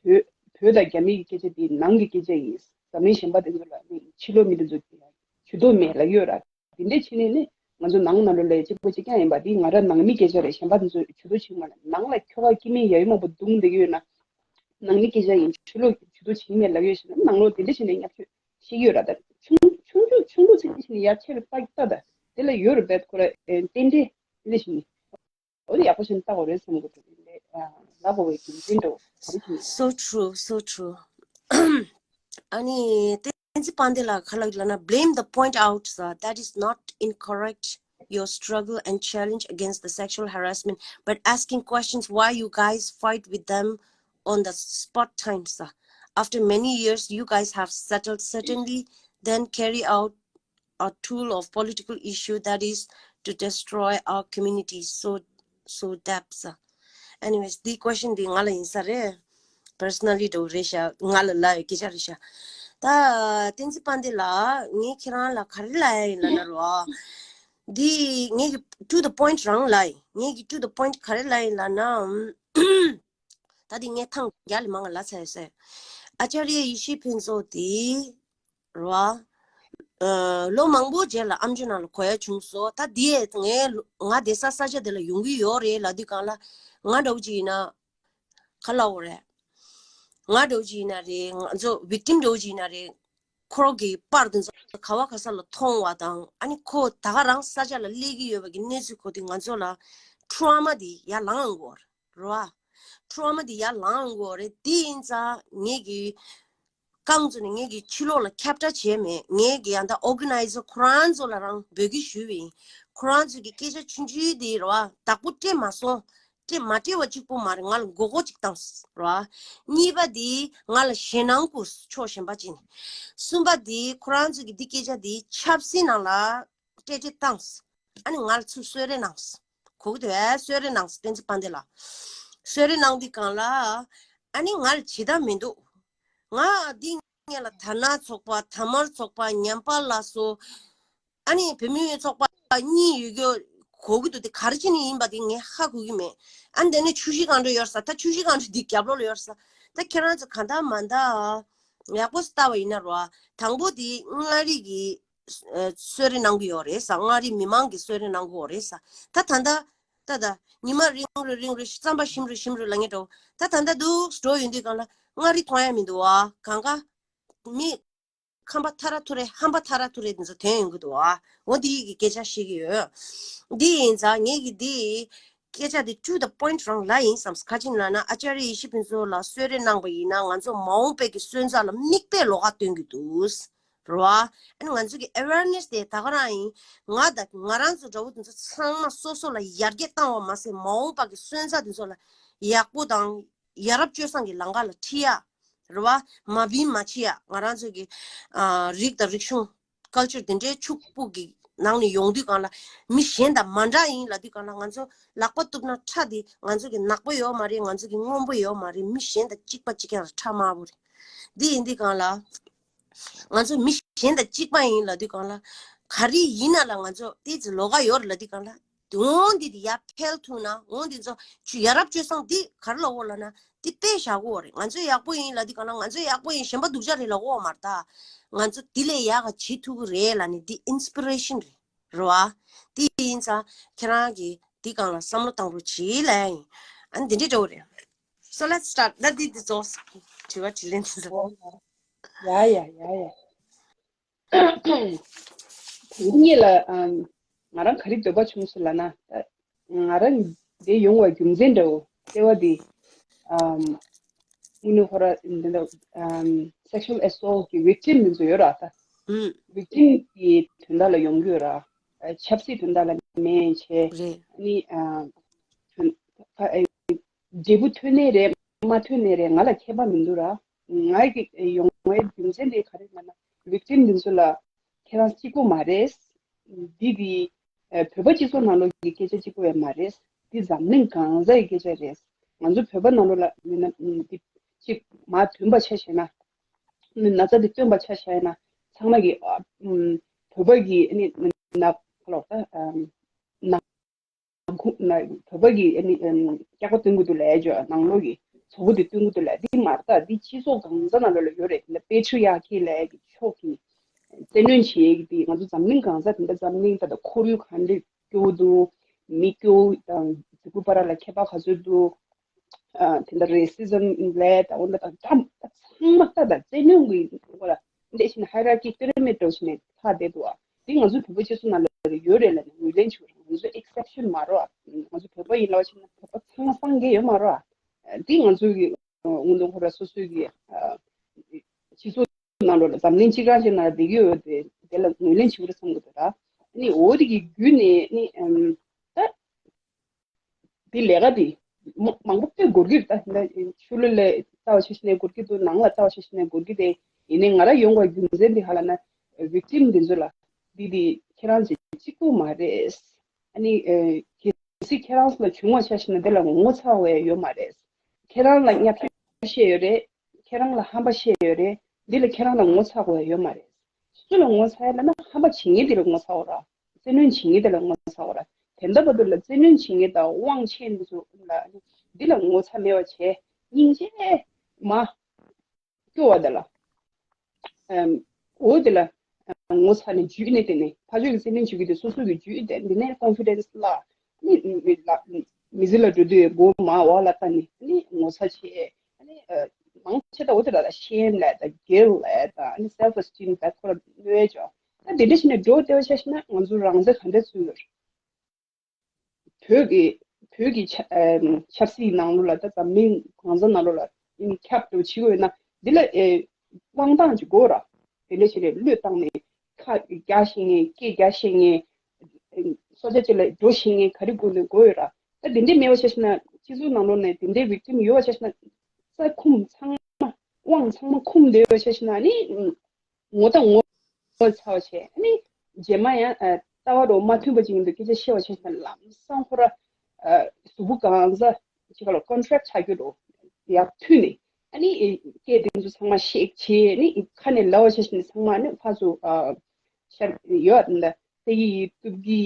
བོད་བོད་དང་རྒྱ་མི་གི་སྐད་ཆ་དེ་ནང་གི་སྐད་ཆ་ཡིན། འཛམ་གླིང་གཞན་པ་དེ་ཚོ་ལ་ནི་ཕྱི་ལོགས་མི་དེ་ཚོ་ཇུས་གཏོགས་མེད་ལབ་ཀྱི་ཡོད་ར། དེ་འདྲས་བྱས་ནས་ནི་ང་ཚོ་ནང་ནང་ལོགས་ལ་གཅིག་པ་གཅིག་རྐྱང་ཡིན་པ་འདི་ང་རང་ནང་མི་སྐད་ཆ་རེད། གཞན་པ་དེ་ཚོ་ཇུས་གཏོགས་བྱེད་མ་ལ་ནང་ལ་ཁྱོ་ག་སྐྱེ་དམན་ཡ་ཡོ་མང་པོ་བརྡུངས་བསྡད་ཀྱི་ཡོད་ན་ནང་མི་སྐད་ཆ་ཡིན་ཕྱི་ལོགས་ཇུས་གཏོགས་བྱེད་མེད་ལབ་ཡོད་ཞེ་ན་ནང་ལོགས་དེ་འདྲས་བྱས་ནས་བརྙས་བཅོས་བྱེད་ཀྱི་ཡོད་ར། ད་ཆུང་ཆུང་ཆུང་ཆུང་ཚིག་བྱས་ནས་ཡར་ཆེ་རུ་ལྟ་ལྟ་ད་དེ་ལ་ཡོད་རེད་པས་ཁོ་ར་ཏན་ཏན་དེ་འདྲས་བྱས་ནས། འོ་དེ་ཡག་པོ་ཞིག་ལྟ་དགོས་རེད་བསམ་གྱི་འདུག་དེ་ལས་ལབ་དགོས་པའི་རྒྱུ་མཚན་འདྲ་བོ་ག་རེ་བྱུང་ཡོད། So true, so true. ཨ་ནི་བསྟན་འཛིན་དཔལ་ལྡན་ལགས་ག་ལབ་ལབ་ན blame the point out, sir. That is not incorrect. Your struggle and challenge against the sexual harassment, but asking questions why you guys fight with them on the spot time, sir. After many years, you guys have settled, certainly, then carry out a tool of political issue that is to destroy our communities. So, so depths. Anyways, the question འདི་ང་ལ་ཡིན་ས་རེད། Personally འདྲ་བོ་རེད་ཤག་ང་ལ་ལབ་ཡོད་སྐད་ཆ་རེད་ཤག་ད་བསྟན་འཛིན་དཔལ་ལྡན་ལགས་ངས་ཁྱེད་རང་ལ་ག་རེ་ལབ་ཡ་ཡིན་ལབ་ན་རོ། འདི་ངས་ཀྱི་to the point རང་ལབ་ཡིན། ངས་ཀྱི་to the point ག་རེ་ལབ་ཡིན་ལབ་ན། ད་དེ་ངས་ཐེངས་བརྒྱ་ལས་མང་ང་ལབ་ཚར་ཡོད་ཟེར། ཨ་ཅཱརྱ་ཡེ་ཤེས་ཕུན་ཚོགས་དེ་རོ། ཨ་ལོ་མང་པོ་རྗེས་ལ་ཨམ་ཅོག་ནང་ལ་གོ་ཡ་བྱུང་སོང་། ད་དེ་ངས་ང་བསྡད་ས་ས་ཆ་དེ་ལ་ཡོང་གི་ཡོད་རེད་ལབ་དུས་སྒང་ལ་ང་འདྲ་བོ་ཅིག་ཡིན་ན་ག་ལབ་དགོས་རེད། ང་འདྲ་བོ་ཅིག་ཡིན་ན་རེད། ང་ཚོ་victim འདྲ་བོ་ཅིག་ཡིན་ན་རེད། ཁོ་རང་གི་པར་དེ་ཚོ་ག་བ་ག་ས་ལ་མཐོང་བ་དང་ཨ་ནི་ཁོ་ད་ག་རང་ས་ཆ་ལ་སླེབས་ཀྱི་ཡོད་པ་གི་གནས་ཚུལ་གོ་དུས་ང་ཚོ་ལ་trauma དེ་ཡར་ལངས་ཡོང་གི་ཡོད་རེད། རོ་ཨ། trauma དེ་ཡར་ལངས་ཡོང་གི་ཡོད་རེད། དེ་ཡིན་ཙང་ངས་ཀྱི་རྐང་བཙུགས་ནས་ངས་ཀྱི་ཕྱི་ལོགས་ལ་ཁྱབ་བསྒྲགས་བྱས་མེད། ངས་ཀྱི་ཡང་ད་organizer ཁོ་རང་ཚོ་ལ་རང་འབོད་སྐུལ་ཞུས་པ་ཡིན། ཁོ་རང་ཚོ་གི་སྐད་ཆ་ཆུང་ཆུང་དེ་རོ་ཨ་བདག་པོ་སྤྲད་མ་སོང་། སྤྲད་མ་སྤྲད་པ་གཅིག་པོ་མ་རེད། ང་ལ་མགོ་སྐོར་ཅིག་བཏང་རོ་ཨ། གཉིས་པ་དེ་ང་ལ་ཞེད་སྣང་སྐུལ་ཕྱོགས་གཞན་པ་ཅིག་ནས། གསུམ་པ་དེ་ཁོ་རང་ཚོ་གི་འདི་སྐད་ཆ་དེ་ཆབ་སྲིད་ནང་ལ་སྤྲད་སྤྲད་བཏང་། ཨ་ནི་ང་ལ་ཚུར་གསོལ་རས་གནང་། གོ་གི་འདུག་ཨེ། གསོལ་རས་གནང་། བསྟན་འཛིན་དཔལ་ལྡན་ལགས། གསོལ་རས་གནང་དུས་སྒང་ལ་ཨ་ནི་ང་ལ་བྱེད་ཐབས་མི་འདུག་ང་འདི་སྔོན་ལ་དར་ནག་ཚོགས་པ། དར་དམར་ཚོགས་པ། ཉམས་པ་སླར་གསོ། ཨ་ནི་བོད་མིའི་ཚོགས་པ་གཉིས་ཡོད་རྒྱུ་གོ་གི་འདུག་དེ་ག་རེ་བྱས་ནས་ཡིན་པ་དེ་ངས་ཧ་གོ་གི་མེད། ཨ་ནི་དེ་ནས་ཆུ་བཞི་སྒང་དྲུག་ཡོད་ས། ད་ཆུ་བཞི་སྒང་དྲུག་འདི་རྒྱབ་ལོགས་ལ་ཡོད་ས། ད་ཁྱེད་རང་ཚོ་གང་ལྟར་མ་ལྟར་ཡག་པོ་ལྟ་བ་ཡིན་ན་རོ། དང་པོ་དེ་མངའ་རིས་ཀྱི་ཨ་གསོལ་རས་གནང་གི་ཡོད་རེད་ས། མངའ་རིས་མི་མང་གིས་གསོལ་རས་གནང་གི་ཡོད་རེད་ས། ད་ད་ལྟ་ད་ད་ཉི་མ་རིང་རུ་རིང་རུ་རྩམ་པ་ཞིམ་རུ་ཞིམ་རུ་ལབ་མཁན་འདྲ་བོ། ད་ད་ལྟ་འདུག་འགྲོ་ཡོང་དུས་སྒང་ལ་མངའ་རིས་མཐོང་ཡ་མི་འདུག་ཨ། གང་ག་མི་ཁམས་པ་ཐ་ར་ཐུ་རེ། ཧམ་པ་ཐ་ར་ཐུ་རེ་དེ་ཚོ་ཐོན་ཡོང་གི་འདུག་ཨ། འོ་འདི་ཡི་གི་སྐད་ཆ་བཤད་ཀྱི་ཡོད། འདི་ཡིན་ཙང་ངས་ཀྱི་འདི་སྐད་ཆ་འདི་to the point རང་ལབ་ཡིན་བསམ། ག་ཅི་ལབ་ན་ཨ་ཅཱརྱ་ཡེ་ཤེས་ཕུན་ཚོགས་ལགས་གསོལ་རས་གནང་པ་ཡིན་ན་ང་ཚོ་མ་འོངས་པའི་གི་སོན་རྩ་ལ་མིག་དཔེ་ལོགས་ཀ་སྟོན་གྱི་འདུག་རོ་ཨ། ཨ་ནི་ང་ཚོ་གི་awareness དེ་ད་ག་རང་ཡིན། ང་དང་ང་རང་ཚོ་འདྲ་བོ་དེ་ཚོ་ཚང་མ་སོ་སོ་ལ་ཡར་རྒྱས་བཏང་བ་མ་ཟད་མ་འོངས་པ་གི་སོན་རྩ་དེ་ཚོ་ལ་ཡག་པོ་དང་ཡ་རབས་སྤྱོད་བཟང་གི་ལམ་ཁ་ལ་ཁྲིད་ཡ། རེད་བ། མ་བིན་མ་ཕྱི་ཡ། ང་རང་ཚོ་གི་ཨ་རིགས་དང་རིག་གཞུང་། culture དེ་འདྲའི་ཕྱུག་པོ་གི་ནང་ནས་ཡོང་དུས་སྒང་ལ་མི་གཞན་དང་མ་འདྲ་ཡིན་ལབ་དུས་སྒང་ལ་ང་ཚོ་ལག་པ་གཏུབ་ན་ཁྲག་དེ་ང་ཚོ་གི་ནག་པོ་ཡོད་མ་རེད། ང་ཚོ་གི་སྔོན་པོ་ཡོད་མ་རེད། མི་གཞན་དང་གཅིག་པ་གཅིག་རྐྱང་ལ་ཁྲག་དམར་པོ་རེད། འདི་ཡིན་དུས་སྒང་ལ་ང་ཚོ་མི་གཞན་དང་གཅིག་པ་ཡིན་ལབ་དུས་སྒང་ལ་ག་རེ་ཡིན་ན་ལ་ང་ཚོ་ཏོག་ཙམ་ལོགས་ཀ་ཡོད་རེད་ལབ་དུས་སྒང་ལ། འོང་འདི་དེ་ཡར་འཕེལ་ཐུབ་ན། འོང་འདི་ཚོ་ཆུ་ཡ་རབས་སྤྱོད་བཟང་འདི་ག་རེ་ལབ་དགོས་ལབ་ན་འདི་དཔེ་བཞག་དགོས་རེད། ང་ཚོ་ཡག་པོ་ཡིན་ལབ་དུས་སྒང་ལ་ང་ཚོ་ཡག་པོ་ཡིན། གཞན་པ་སྡུག་ཅག་རེད་ལབ་དགོས་མ་རེད་ད། ང་ཚོ་འདི་ལས་ཡག་ག་བྱེད་ཐུབ་ཀྱི་རེད་ལབ་ནས་འདི་inspiration རེད། རེད་བ། འདི་ཡིན་ཙང་ཁྱེད་རང་གིས་འདི་སྒང་ལ་བསམ་བློ་བཏང་རོགས་གྱིས་ལབ་ཡིན། ཨ་ནི་འདི་འདྲས་འདྲ་བོ་རེད། So let's start. ད་འདི་འདི་རྫོགས། དྲི་བ་དྲིས་ལན་འདི་རྫོགས། ཡ་ཡ་ཡ་ཡ། དེ་རིང་ངེད་ལ་ཨམ། ང་རང་ག་རེ་འདོད་པ་བྱུང་སོང་ལབ་ན། ད་ང་རང་འདིར་ཡོང་བའི་རྒྱུ་མཚན་འདྲ་བོ་ལྟེ་བ་འདི་ཨམ། ཨུ་ནུ་ཧོ་ར་འདི་འདྲ་ཨམ། sexual assault གི་victim འདི་ཚོ་ཡོད་ར་ད། ཨུམ། victim གི་དོན་དག་ལ་ཡོང་གི་ཡོད་ར། ཨ་ཆབ་སྲིད་དོན་དག་ལ་མིན་བྱས། རེད། ཨ་ནི་ཨ། དོན་ཨ་ཨ། འབྲས་བུ་ཐོན་ནའི་རེད། མ་ཐོན་ནའི་རེད། ང་ལ་ཁྱད་པར་མི་འདུག་ར། ང་གི་ཡོང་བའི་རྒྱུ་མཚན་དེ་ག་རེ་ལབ་ན་victim འདི་ཚོ་ལ་ཁྱེད་རང་གཅིག་པོ་མ་རེད། འདི་འདི་ ཨ་བོད་པ་སྤྱི་ཚོགས་ནང་ལོགས་ཀྱི་སྐད་ཆ་གཅིག་པོ་ཡང་མ་རེད། འདི་འཛམ་གླིང་གང་ས་ཡི་སྐད་ཆ་རེད། ང་ཚོ་བོད་པ་ནང་ལོགས་ལ་མི་སྣ་འདི་གཅིག་མ་ཐོན་པ་ཆ་བཞག་ན། ན་ཚ་འདི་སྟོན་པ་ཆ་བཞག་ན་ཚང་མ་གི་ཨ་ཨམ་བོད་པ་གི་ཨ་ནི་ན་ཁ་ལོག་ད་ཨམ་ན་ཁུ་ན་བོད་པ་གི་ཨ་ནི་ཨམ་སྐྱག་པ་སྟོན་གི་འདུག་ལབ་ཡ་ཅོ། ནང་ལོགས་ཀྱི་ཚོགས་པ་འདི་སྟོན་གི་འདུག་ལབ། འདི་མ་རེད་ད། འདི་སྤྱི་ཚོགས་གང་ས་ནང་ལོགས་ལ་ཡོད་རེད། འདི་པེ་ཊི་རི་ཡར་ཁི་ལབ་ཡ་གི་ཕྱོགས་ཀྱི་བཙན་གནོན་བྱེད་ཡ་གི་འདི་ང་ཚོ་འཛམ་གླིང་གང་ས་དེ་འདྲ་འཛམ་གླིང་ད་ལྟ་ཁོར་ཡུག་ག་འདྲ་སྐྱོ་བོ་འདུག་མི་སྐྱོ་བོ་དང་གཟུགས་པོ་བར་ལ་ཁྱད་པར་ག་ཚོད་འདུག་ཨ་དེ་འདྲ་རེ་སི་ཛམ་ལབ་ད་འོ་ད་ད་ཚང་མ་ད་ད་བཙན་གནོན་གྱི་སྐོར་ལ་འདི་བཞིན་ཧ་ཡེ་རར་ཀི་པི་ར་མིཌ་འདྲ་བོ་ཞིག་ནས་ཐག་བསྡད་འདུག་ཨ། འདི་ང་ཚོའི་བོད་པ་སྤྱི་ཚོགས་ནང་ལ་ཡོད་རེད་ལབ་ནས་ངོས་ལེན་བྱེད་དགོས་རེད། ང་ཚོ་ཨེག་སེབ་ཤན་མ་རེད་ཨ། ང་ཚོ་བོད་པ་ཡིན་ལབ་བྱས་ན་བོད་པ་ཚང་མ་སངས་རྒྱས་ཡོད་མ་རེད་ཨ། འདི་ང་ཚོའི་གི་ཨ་དངོས་གནས་ཁོ་ར་སོ་སོའི་གི་ཨ་སྤྱི་ཚོགས་ནང་ལོགས་ལ་འཛམ་གླིང་སྤྱི་ཁང་ཞིག་ནང་ལ་བསྡད་ཀྱི་ཡོད་དེ་དེ་ལ་ངོས་ལེན་བྱེད་དགོས་རེད་བསམ་གི་འདུག་ད། ཨ་ནི་འོ་དེ་གི་བརྒྱུད་ནས་ཨ་ནི་ཨམ་ད། འདི་ལས་ཀ་འདི་མ་མང་པོ་དཔེ་འགོར་གྱི་རེད་ད། འདི་ཕྱི་ལོགས་ལ་ལྟ་བ་ཆ་བཞག་ནས་འགོར་གྱི་འདུག་ནང་ལ་ལྟ་བ་ཆ་བཞག་ནས་འགོར་གྱི་རེད། ཡིན་ནའི་ང་རང་ཡོང་བའི་རྒྱུ་མཚན་འདི་ག་ལབ་ན་བིག་ཊིམ་འདི་ཚོ་ལ་འདི་འདི་ཁྱེད་རང་ཚོ་གཅིག་པུ་མ་རེད། ཨ་ནི་ཨ་གལ་སྲིད་ཁྱེད་རང་ཚོ་ལ་བྱུང་བ་ཆ་བཞག་ན་འདི་ལ་ངོ་ཚ་བ་ཡོད་མ་རེད། ཁྱེད་རང་ལ་བརྙས་བཅོས་བཤད་ཡོད་རེད། ཁྱེད་རང་ལ་ཧམ་པ་བཤད་ཡོད་རེད། འདི་ལ་ཁྱེད་རང་ལ་ངོ་ཚ་དགོས་ཡ་ཡོད་མ་རེད། སུ་ལ་ངོ་ཚ་ཡ་ལབ་ན་ཧམ་པ་བྱེད་མཁན་འདི་ལ་ངོ་ཚ་དགོས་ར། བཙན་གནོན་བྱེད་མཁན་དེ་ལ་ངོ་ཚ་དགོས་ར། དེ་འདྲ་བར་དུ་ལ་བཙན་གནོན་བྱེད་མཁན་དང་དབང་ཆེན་འདི་ཚོ་ལ་འདི་ལ་ངོ་ཚ་མེད་པ་བྱས་སྙིང་རྗེ་མ་སྐྱོ་བ་དེ་ལ་ཨམ་འོ་དེ་ལ་ངོ་ཚ་ནས་འཇུས་ནས་དེ་ནས་ཕར་ཕྱོགས་ཀྱི་བཙན་གནོན་བྱེད་མཁན་དེ་སོ་སོ་གི་འཇུས་དེ་འདི་ནས་ཀོན་ཕི་ཌེན་སི་ལ་ནི་མི་ལ་མི་ཚེ་ལ་འགྲོ་དུས་མགོ་མ་འོག་ལ་བལྟ་ནས་ནི་ངོ་ཚ་བྱས་ནི་མང་ཆེ་ད་འོ་དེ་ལ་ཤེམ་ལ་ད་གིལ་ལ་ད་ནི་སེལ་ཕི་ཨེ་སི་ཊིམ་ད་ཁོ་ལ་གནོད་ཅོ། ད་དེ་འདྲ་བྱས་ནས་འགྲོ་བདེ་བ་ཆ་བཞག་ན་ང་ཚོ་རང་བཙན་ག་འདྲ་ཚུལ་ཡོད་རེད། བོད་ཀྱི་བོད་ཀྱི་ཆ་ཨམ་ཆབ་སྲིད་ནང་ལོགས་ལ་ད་འཛམ་གླིང་གང་ས་ནང་ལོགས་ལ་ཨིན་ཁྱབ་འགྲོ་བྱེད་དགོས་ཡོད་ན་འདི་ལ་ཨེ་དབང་ཐང་ཅིག་དགོས་ར། དེ་འདྲ་བྱས་ནས་བློས་བཏང་ནས་ཁ་རྒྱག་ཤེས་མཁན་སྐད་རྒྱག་ཤེས་མཁན་སོ་ཆ་ཅིག་ལ་འགྲོ་ཤེས་མཁན་ག་རེ་དགོས་ནས་དགོས་ཡོད་ར། ད་དེ་འདྲ་མེད་པ་ཆ་བཞག་ན་སྤྱི་ཚོགས་ནང་ལོགས་ནས་དེ་འདྲའི་བིག་ཊིམ་ཡོད་པ་ཆ་བཞག་ན་ས་ཁུམ་ཚང་མ་དབང་ཚང་མ་ཁུམ་བསྡད་པ་ཆ་བཞག་ན་ནི། ངོ་དང་ངོ་ཚ་བ་བྱས། ཨ་ནི་རྗེས་མ་ཡང་ཨ་ལྟ་བ་རོ་མ་མཐུན་པ་ཅིག་ཡིན་དུས་སྐད་ཆ་བཤད་པ་བྱས་ན་ལམ་སང་ཁོ་ར་ཨ་གཟུགས་པོ་གང་ས་ཅིག་ག་ལ་ཀོན་ཊེག་ཆགས་རྒྱུ་རོ་ཡར་མཐུད་ནས། ཨ་ནི་སྐད་དེ་ཚོ་ཚང་མ་ཤེག་བྱས། ཨ་ནི་ཁ་ནས་ལབ་པ་བྱས་ནས་ཚང་མ་ཨ་ནི་ཕར་ཚུར་ཨ་ཤར་ཡོད་ཨ་ད། ཏེ་གི་ཡི་ཏུབ་ཀི་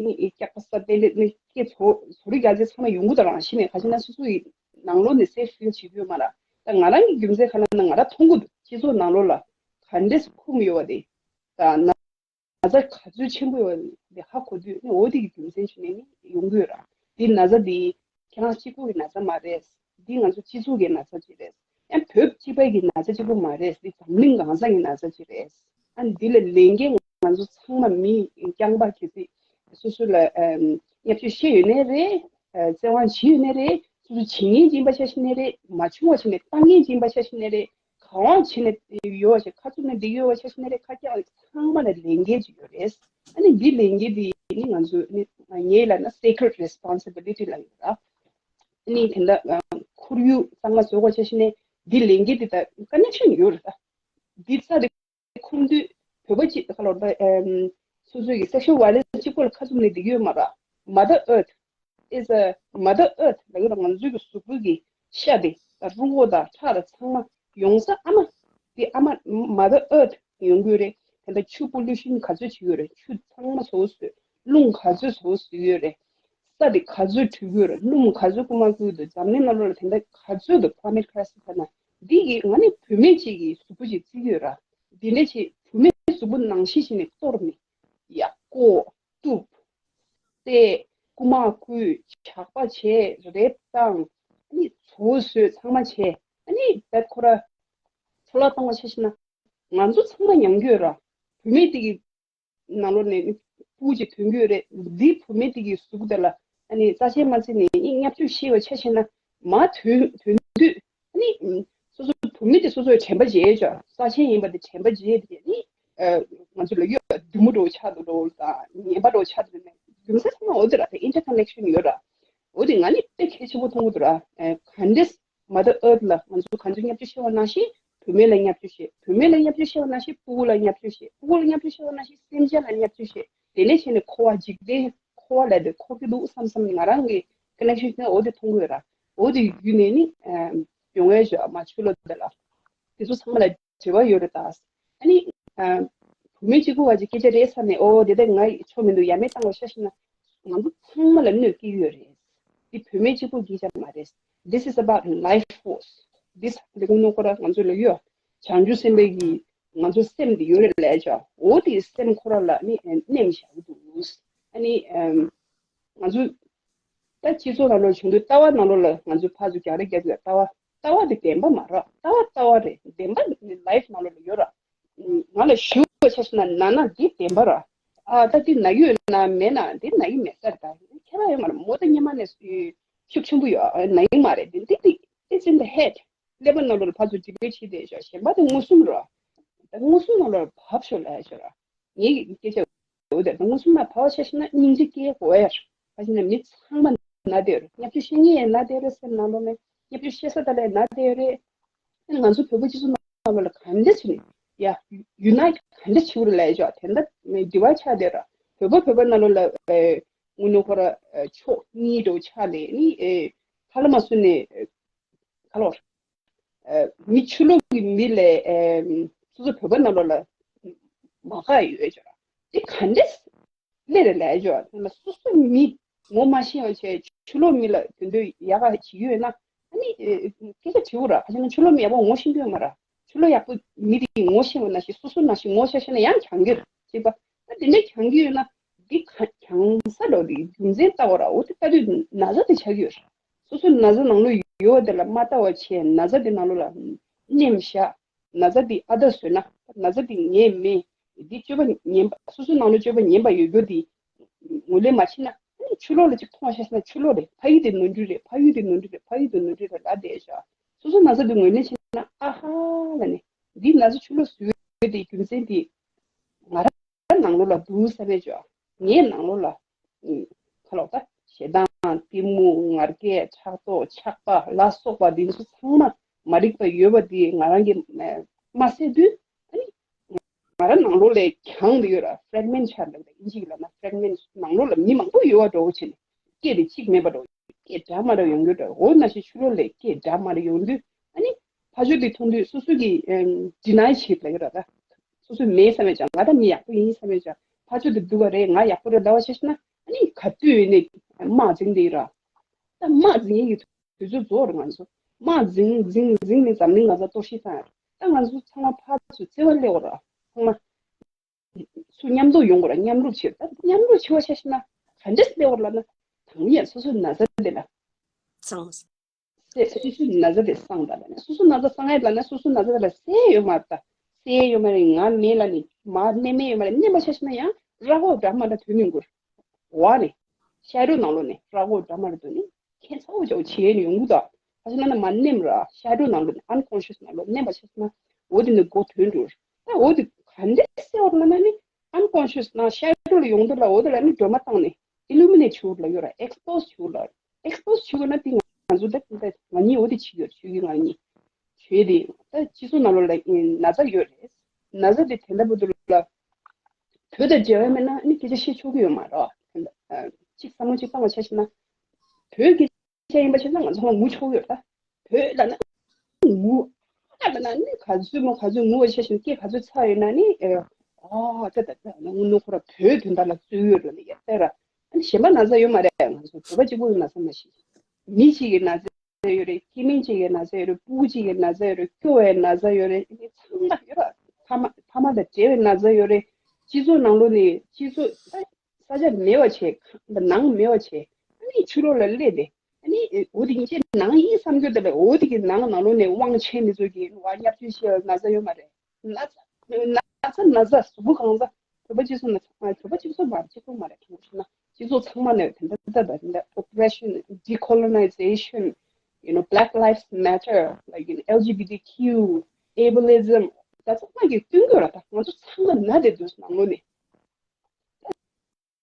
ནི་སྐྱག་པ་ས་ཏེ་ལེ་ནི་སྐད་ཚོ་ཚོ་རིག་རྒྱ་ཆེ་ཚང་མ་ཡོང་གི་དང་རང་བཞིན་མེད། ག་ཅི་ན་སོ་སོ་ཡི་ནང་ལོགས་ནས་སེབ་ཕིལ་བྱེད་རྒྱུ་ཡོད་མ་ར། ད་ང་རང་གི་རྒྱུ་མཚན་ག་ལ་ན་ང་ར་མཐོང་གི་འདུག་སྤྱི་ཚོགས་ནང་ལོགས་ལ་ག་འདྲས་ཁུམ་ཡོད་པ་དེ། ད་ན་ཚ་ག་ཚོད་ཆེན་པོ་ཡོད་པ་དེ་ཧ་གོ་དུས་ནི་འོ་དེ་གི་རྒྱུ་མཚན་ཞིག་ནས་ནི་ཡོང་གི་ཡོད་ར། དེ་ན་ཚ་དེ་ཁྱེད་རང་གཅིག་པུ་གི་ན་ཚ་མ་རེད། འདི་ང་ཚོ་སྤྱི་ཚོགས་ཀྱི་ན་ཚ་ཅིག་རེད། ཡང་བོད་སྤྱི་པའི་གི་ན་ཚ་གཅིག་པུ་མ་རེད། འདི་འཛམ་གླིང་གང་ས་གི་ན་ཚ་ཅིག་རེད། ཨ་འདི་ལ་ལས་འགན་ང་ཚོ་ཚང་མ་མི་རྐྱང་པ་གལ་སྲིད་སོ་སོ་ལ་ཨམ་བརྙས་བཅོས་བཤད་ཡོད་ནའི་རེད། ཨ་བཙན་དབང་བྱས་ཡོད་ནའི་རེད། སོ་སོ་བྱེད་མཁན་ཅིག་ཡིན་པ་ཆ་བཞག་ནའི་རེད། མ་བྱུང་བ་བྱས་ནས་བཏང་མཁན་ཅིག་ཡིན་པ་ཆ་བཞག་ནའི་རེད། གང་བྱས་ནས་ཡོད་བ་ཞིག་ཁ་བཙུམ་ནས་བསྡད་ཡོད་བ་ཆ་བཞག་ནའི་རེད། ཁ་རྐྱང་ཚང་མ་ལ་ལས་འགན་ཅིག་ཡོད་རེད། ཨ་ནི་འདི་ལས་འགན་འདི་ནི་ང་ཚོ་ནི་ངས་ལབ་ན་sacred responsibility་ལབ་ཡོད་ར། ཨ་ནི་དེ་འདྲ་ཁོར་ཡུག་གཙང་མ་བཟོ་དགོས་ཆ་བཞག་ནས་འདི་ལས་འགན་འདི་ད་ཀ་ནེག་ཤན་ཡོད་རེད་ད། འདི་རྩ་དེ་ཁུམ་དུས་བོད་པ་གཅིག་ཁ་ལོ་ད་ཨམ་སོ་སོའི་གི་sexual violence་གཅིག་པོ་ལ་ཁ་བཙུམ་ནས་བསྡད་ཀྱི་ཡོད་མ་རེད། Mother Earth is a Mother Earth་ལབ་ཡོད་ར། ང་ཚོའི་གི་གཟུགས་པོའི་གི་ཤ་དེ་ད་རུས་ཁོག་དང་ཁྲག་དང་ཚང་མ་ཡོང་ས་ཨ་མ་དེ་ཨ་མ་Mother Earth་ཡོང་གི་ཡོད་རེད། དེ་འདྲ་ཆུ་pollution་ག་ཚོད་བྱེད་ཀྱི་ཡོད་རེད། ཆུ་ཚང་མ་བཟོ་བཟོས། རླུང་ག་ཚོད་བཟོ་བཟོས་ཡོད་རེད། ས་དེ་ག་ཚོད་བྲུས་ཀྱི་ཡོད་རེད། སྣུམ་ག་ཚོད་རྐུ་མ་རྐུས་འདུག་འཛམ་གླིང་ནང་ལོགས་ལ་དེ་འདྲ་ག་ཚོད་འདུག climate crisis་ལ་ན་འདི་གི་ང་ནི་བུད་མེད་ཅིག་གི་གཟུགས་པོ་ཅིག་བརྩི་གི་ཡོད་ར། འདི་འདྲ་ཅིག་བུད་མེད་གཟུགས་པོ་ནང་བཞིན་ཞིག་ནས་གཏོར་ནས་ཡ་ལྐོག་གཏུབ་སྟེ་རྐུ་མ་རྐུས་ཇག་པ་བྱས་རེབ་བཏང་ཨ་ནི་བཟོ་བཟོས་ཚང་མ་བྱས་ཨ་ནི་ད་ཁོ་ར་འཚོ་བ་གཏོང་བ་ཆ་བཞག་ན་ང་ཚོ་ཚང་མ་མྱང་རྒྱུ་ཡོད་ར། བུད་མེད་དེ་གི་ནང་ལོགས་ནས་ནི་སྤུ་གུ་ཅིག་ཐོན་གྱི་ཡོད་རེད། འདི་བུད་མེད་དེ་གི་གཟུགས་དེ་ལ་ཨ་ནི་རྩ་ཆེན་མ་བརྩིས་ནས་ཨ་ནི་བརྙས་བཅོས་བཤད་པ་ཆ་བཞག་ན་མ་ཐོན་ཐོན་དུས་ཨ་ནི་སོ་སོ་བུད་མེད་དེ་སོ་སོའི་དྲན་པ་བརྗེད་ཅོག་རྩ་ཆེན་ཡིན་པ་དེ་དྲན་པ་བརྗེད་དེ་ཨ་ནི་ང་ཚོ་ལ་གཡོ་བདུད་མོ་འདྲ་བོ་ཆགས་འདུག་འདྲ་བོ་དང་ངན་པ་འདྲ་བོ་ཆགས་འདུག་ནས་རྒྱུ་མཚན་ཚང་མ་འོ་དེ་ར། དེ་interconnection་ཡོད་ར། འོ་དེ་ང་ནི་དཔེ་གལ་ཆེན་པོ་མཐོང་གི་འདུག་ར། ག་འདྲས་Mother Earth་ལ་ང་ཚོ་ག་ཚོད་བརྙས་བཅོས་བྱས་པ་ནང་བཞིན་བུད་མེད་ལ་བརྙས་བཅོས་བྱས། བུད་མེད་ལ་བརྙས་བཅོས་བྱས་པ་ནང་བཞིན་སྤུ་གུ་ལ་བརྙས་བཅོས་བྱས། སྤུ་གུ་ལ་བརྙས་བཅོས་བྱས་པ་ནང་བཞིན་སེམས་ཅན་ལ་བརྙས་བཅོས་བྱས། དེ་ནས་བྱས་ནས་འཁོར་བ་འཇིག་རྟེན་འཁོར་བ་ལས་དེ་འཁོར་གྱི་འདུག་བསམ་བསམ་ང་རང་གི་ཀ་ནེག་ཤན་ནི་འོ་དེ་མཐོང་གི་ཡོད་ར། འོ་དེ་བརྒྱུད་ནས་ནི་ཡོང་བའི་ཞོ་མ་ཆུ་ལོ་དེ་ལ་དེ་ཚོ་ཚང་མ་ལ་འབྲེལ་བ་ཡོད་རེད་ད། ཨ་ནི་བུད་མེད་གཅིག་པུ་བ་ཅིག་སྐད་ཆ་རེད་ས་ནས་འོ་དེ་དེ་ང་ཆོ་མི་འདུག་ཡ་མེད་བཏང་བ་ཤ་ཤི་ན་ང་ཚོ་ཚང་མ་ལ་གནོད་སྐྱེལ་གྱི་ཡོད་རེད། དེ་བུད་མེད་གཅིག་པུ་སྐད་ཆ་མ་རེད། This is about life force. This དེ་ཀུན་ནོ་ཁོ་ར་ང་ཚོ་ལ་ཡོད། བྱང་ཆུབ་སེམས་དཔའི་གི་ང་ཚོ་སེམས་དེ་ཡོད་རེད་ལས་ཆོག་འོ་དེ་སེམས་ཁོ་ར་ལ་ནི་གནས་བཞག་གི་འདུག་ཨ་ནི་ང་ཚོ་ད་སྤྱི་ཚོགས་ནང་ལོགས་བྱུང་དུས་ལྟ་བ་ནང་ལོགས་ལ་ང་ཚོ་ཕར་ཚུར་རྒྱག་རེས་རྒྱག་དུས་ལྟ་བ་ལྟ་བ་དེ་བདེན་པ་མ་རེད། ལྟ་བ་ལྟ་བ་རེད། བདེན་པ་ལའིཕ་ནང་ལོགས་ལ་ཡོད་ར། ང་ལ་ཞུ་བ་ཆ་ཤི་ན་ན་ན་འདི་བདེན་པ་ར། ཨ་ད་འདི་ན་གི་ཡོད་ན་མེད་ན་འདི་ན་གི་མེད་ས་རེད། ད་ཁྱད་པར་ཡོད་མ་རེད། མོ་ད་སྙེ་མ་ནས་ཤུགས་ཆེན་པོ་ཡོད་ན་གི་མ་རེད། འདི་འདི་འདི་it's in the head. ཀླད་པ་ནང་ལོགས་ལ་ཕར་ཚུར་འཇིགས་པའི་ཆེད་དེ་ཤོག་གཞན་པ་དེ་མངོན་སུམ་ར། ད་མངོན་སུམ་ནང་ལོགས་ལ་བབས་ཤོག་ལ་ཤོག་ར། ངའི་སྐད་ཆ་འོ་དེ་ད་མངོན་སུམ་ལ་བབས་ཤ་ཤི་ན་སྙིང་རྗེ་སྐྱེ་དགོས་ཡ། ཕ་ཤི་ན་མི་ཚང་མ་ན་དེ་རེད། བརྙས་བཅོས་ཤེས་ངེས་ཡང་ན་དེ་རེད། སེམས་ནང་ལོགས་ནས་བརྙས་བཅོས་ཤེས་ས་ད་ལས་ན་དེ་རེད། ཨ་ནི་ང་ཚོ་བོད་པ་སྤྱི་ཚོགས་ནང་ལོགས་ལ་ག་འདྲ་བྱས་ནས་ཡ་ཡུ་ནའི་ཊི་ག་འདྲ་བྱེད་དགོས་རེད་ལབ་ཡ་ཅོག་དེ་འདྲ་འདི་བ་ཆགས་བསྡད་ར། བོད་པ་བོད་པ་ནང་ལོགས་ལ་དངོས་གནས་ཁོ་ར་ཕྱོགས་གཉིས་འགྲོ་ཆགས་ནས་ནི་ཁ་ལ་མ་སུ་ནས་ཁ་ལོར་མི་ཕྱི་ལོགས་ཀྱི་མི་ལས་སོ་སོ་བོད་པ་ནང་ལོགས་ལ་མ་དགའ་ཡོད་ཅོག་དེ་ག་འདྲ་ལས་རེད་ལས་ཡོད། ད་ལ་སོ་སོ་མི་ངོ་མ་ཤེས་པ་བྱས་ཕྱི་ལོགས་མི་ལ་དོན་དུ་ཡག་ག་བྱེད་ཀྱི་ཡོད་ན་ཨ་ནི་སྐད་ཆ་དྲི་བོ་ར། ཁ་ཅིག་ན་ཕྱི་ལོགས་མི་ཡག་པོ་ངོ་ཤེས་ཀྱི་ཡོད་མ་ར། ཕྱི་ལོགས་ཡག་པོ་མི་དེ་ངོ་ཤེས་པ་ན་ཞིག་སོ་སོ་ན་ཞིག་ངོ་ཤེས་ཤེས་ན་ཡང་གྱང་གི་ར་ཅེས་པ། ད་དེ་འདྲ་གྱང་གི་ཡོད་ན་འདི་ག་གྱང་ས་འགྲོ་དེ་རྒྱུ་མཚན་ལྟ་བ་ར། འོ་དེ་ལྟ་དུས་ན་ཚ་དེ་ཆགས་ཀྱི་ཡོད་ར། སོ་སོ་ན་ཚ་ནང་ལོགས་ཡོད་དེ་ལ་མ་ལྟ་བ་བྱས་ན་ཚ་དེ་ནང་ལོགས་ལ་མནན་བཞག་ན་ཚ་འདི་ཨ་ད་བཟོས་ན་ན་ཚ་འདི་ངས་མེད། འདི་སྤྱོད་པ་ངན་པ་སོ་སོའི་ནང་ལ་སྤྱོད་པ་ངན་པ་ཡོད་རྒྱུ་འདི་ངོས་ལེན་མ་བྱེད་ན་ཨ་ནི་ཕྱི་ལོགས་ལ་ཅིག་མཐོང་ཤེས་ན་ཕྱི་ལོགས་རེད། ཕ་ཡུལ་དེ་ནོར་འཁྲུལ་རེད། ཕ་ཡུལ་དེ་ནོར་འཁྲུལ་རེད། ཕ་ཡུལ་དེ་ནོར་འཁྲུལ་རེད་ལབ་བསྡད་ཤག་སོ་སོའི་ན་ཚ་འདི་ངོས་ལེན་བྱེད་ན་ཨ་ཧ་ལ་ནི་འདི་ན་ཚ་ཕྱི་ལོགས་བཟོས་ཏེ་རྒྱུ་མཚན་འདི་ང་རང་ནང་ལོགས་ལ་འདུག་བསམ་པའི་ཅོག་ངའི་ནང་ལོགས་ལ་ཁ་ལོག་ད་ཞེ་སྡང་གཏི་མུག་ང་རྒྱལ་ཕྲག་དོག་ཆགས་པ་ལ་སོགས་པ་འདི་ཚོ་ཚང་མ་མ་རིག་པ་ཡོད་པ་འདི་ང་རང་གིས་མ་བསལ་དུས་ཨ་ནི་ང་རང་ནང་ལོགས་ལ་གྱང་དུ་ཡོད་ར། ཕེག་མེན་ཊི་ཆགས་འདུག་ཨིན་ཇི་ལ་ན་ཕེག་མེན་ཊི་ནང་ལོགས་ལ་མི་མང་པོ་ཡོད་པ་འདྲ་བོ་བྱས་ནས་སྐད་དེ་གཅིག་མེད་པ་འདྲ་བོ། སྐད་འདྲ་མ་འདྲ་ཡོང་རྒྱུ་འདྲ། འོ་ན་ཞིག་ཕྱི་ལོགས་ལ་སྐད་འདྲ་མ་འདྲ་ཡོང་དུས་ཨ་ནི་ཕ་ཆོས་དེ་མཐོང་དུས་སོ་སོ་གི་ཌི་ནའི་བྱེད་ལ་ཡོད་ར། ད་སོ་སོ་མེད་བསམ་མེད་ཅང་ང་ད་མི་ཡག་པོ་ཡིན་བསམ་མེད་ཅང་ཕ་ཆོས་དེ་སྡུག་པ་རེད། ང་ཡག་པོ་རེད་ལབ་བ་ཤེས་ཤེ་ན་ཨ་ནི་ག་དུས་ཡིན་ནས་དམག་འཛིང་དེ་ཡོད་ར། ད་དམག་འཛིང་གི་དུས་ཚོད་རྫོགས་རེད། ང་ཚོ་དམག་འཛིང་འཛིང་འཛིང་ནས་འཛམ་གླིང་ང་ཚོ་གཏོར་བཤིག་བཏང་ཡོད་ར། ད་ང་ཚོ་ཚང་མ་ཕར་ཚུར་བརྩེ་བ་སླེབས་དགོས་ར། ཚང་མ་ཚུར་མཉམ་དུ་ཡོང་དགོས་ར། མཉམ་རུབ་བྱེད། ད་མཉམ་རུབ་བྱེད་པ་ཤེས་ཤེ་ན་ག་འདྲས་སླེབས་དགོས་ར་ལབ་ན་དང་ཡ་སོ་སོའི་ན་ཚ་དེ་ལ་སངས། སོ་སོའི་ན་ཚ་དེ་སངས་ད་ལ་ནས་སོ་སོའི་ན་ཚ་སངས་ཡ་ལ་ནས་སོ་སོའི་ན་ཚ་དེ་ལ་སེལ་ཡོད་མ་རེད། ད་སེལ་ཡོད་མ་རེད། ང་མེད་ལ་ནི་མ་མནན་མེད་ཡོད་མ་རེད། མནན་པ་ཤེས་ཤེ་ན་ཡང་ར་ཧོ་འདྲ་མ་འདྲ་དོན་མི་འགོར། འོ་ནི་ཤ་རུ་ནང་ལོགས་ནས་ར་ཧོ་འདྲ་མ་འདྲ་དོན་ནི་ཁྱད་མཚར་བོ་ཅོག་བྱེད་ནི་ཡོང་གི་ད། ཁ་ཤས་ན་ན་མ་མནན་ར་ཤ་རུ་ནང་ལོགས་ནས་ཨན་ཀོན་ཤི་ཡས་ནང་ལོགས་མནན་པ་ཤེས་ཤེ་ན་འོ་དེ་ནི་མགོ་ཐོན་འགྲོ། ད་འོ་དེ་ག་འདྲས་སེལ་བ་ལ་ན་ནི་ཨན་ཀོན་ཤི་ཡས་ན་ཤ་རུ་ལ་ཡོང་དུས་ལ་འོ་དེ་ལ་ནི་སྒྲོལ་མ་བཏང་ནས་ཨི་ལུ་མི་ནེ་ཊི་བྱེད་དགོས་ལ་ཡོད་ར། ཨེག་སི་པོ་སི་བྱེད་དགོས་ལ། ཨེག་སི་པོ་སི་བྱེད་དགོས་ན་དེ་ང་ཚོ་ད་ད་ང་གཉིས་འོ་དེ་བྱེད་ཡོད། ཆོས་ཀྱི་ང་གཉིས་བྱེད་དེ་ད་སྤྱི་ཚོགས་ནང་ལོགས་ལ་ན་ཚ་ཡོད་རེད། ན་ཚ་དེ་དེ་འདྲ་པོ་འདུག་ལ། བོད་དང་མཇལ་བ་མེད་ན་ནི་སྐད་ཆ་བཤད་ཆོག་གི་ཡོད་མ་རེད། གཅིག་བསམ་བློ་གཅིག་བཏང་བ་ཆ་བཞག་ན་བོད་སྐད་ཆ་ཡིན་པ་ཆ་བཞག་ན་ང་ཚོ་ལ་ངུ་ཆོག་གི་ཡོད་རེད། ད་བོད་ལ་ན་ངུ་ཨ་ལ་ན་ནི་ག་ཚོད་མོ་ག་ཚོད་ངུ་བ་ཆ་བཞག་ན་སྐད་ག་ཚོད་ཚ་ཡོད་ན་ནི་ཨ་ད་ད་ད་ངུ་ནུ་ཁོ་ར་བོད་དོན་དག་ལ་རྩོད་ཡོད་རེད་ལ་ཡ་ད་ར། ཨ་ནི་གཞན་པ་ན་ཚ་ཡོད་མ་རེད། ང་ཚོ་བོད་པ་གཅིག་པོ་ཡི་ན་ཚ་མ་ཤེས། མི་གཅིག་གི་ན་ཚ་ཡོད་རེད། སྐྱེ་དམན་གཅིག་གི་ན་ཚ་ཡོད་རེད། སྤུ་གུ་གཅིག་གི་ན་ཚ་ཡོད་རེད། སྐྱོ་བའི་ན་ཚ་ཡོད་རེད། ཚང་མ་ཡོད་རེད། ཕ་མ་ཕ་མ་དང་བྲལ་བའི་ན་ཚ་ཡོད་རེད། སྤྱི་ཚོགས་ནང་ལོགས་ནས་སྤྱི་ཚོགས་ས་ཆ་མེད་པ་བྱས། ནང་མེད་པ་བྱས། ཨ་ནི་ཕྱི་ལོགས་ལ་སླེབས་ཏེ་ཨ་ནི་འོ་དེ་གི་ནང་ཡིན་བསམ་རྒྱུ་དེ་ལ་འོ་དེ་གི་ནང་ནང་ལོགས་ནས་དབང་ཆེན་མི་ཚོ་གི་བ་བརྙས་བཅོས་བྱས་ན་ཚ་ཡོད་མ་རེད། ན་ཚ་ན་ཚ་ན་ཚ་གཟུགས་པོ་གང་ཚ། བོད་པ་སྤྱི་ཚོགས་ན་ཚ། བོད་པ་སྤྱི་ཚོགས་མ་རེད། སྤྱི་ཚོགས་མ་རེད། དྲང་པོ་བཤད་ན་སྤྱི་ཚོགས་ཚང་མ་ནས་དེ་འདྲ་དེ་འདྲ་དེ་འདྲ་oppression, decolonization, you know, Black Lives Matter, like, you know, L G B T Q, ableism, ད་ཚང་མ་གི་སྟོན་དགོས་ར། ད་ང་ཚོ་ཚང་མ་ན་དེ་འདུག་ནང་ལོགས་ནས།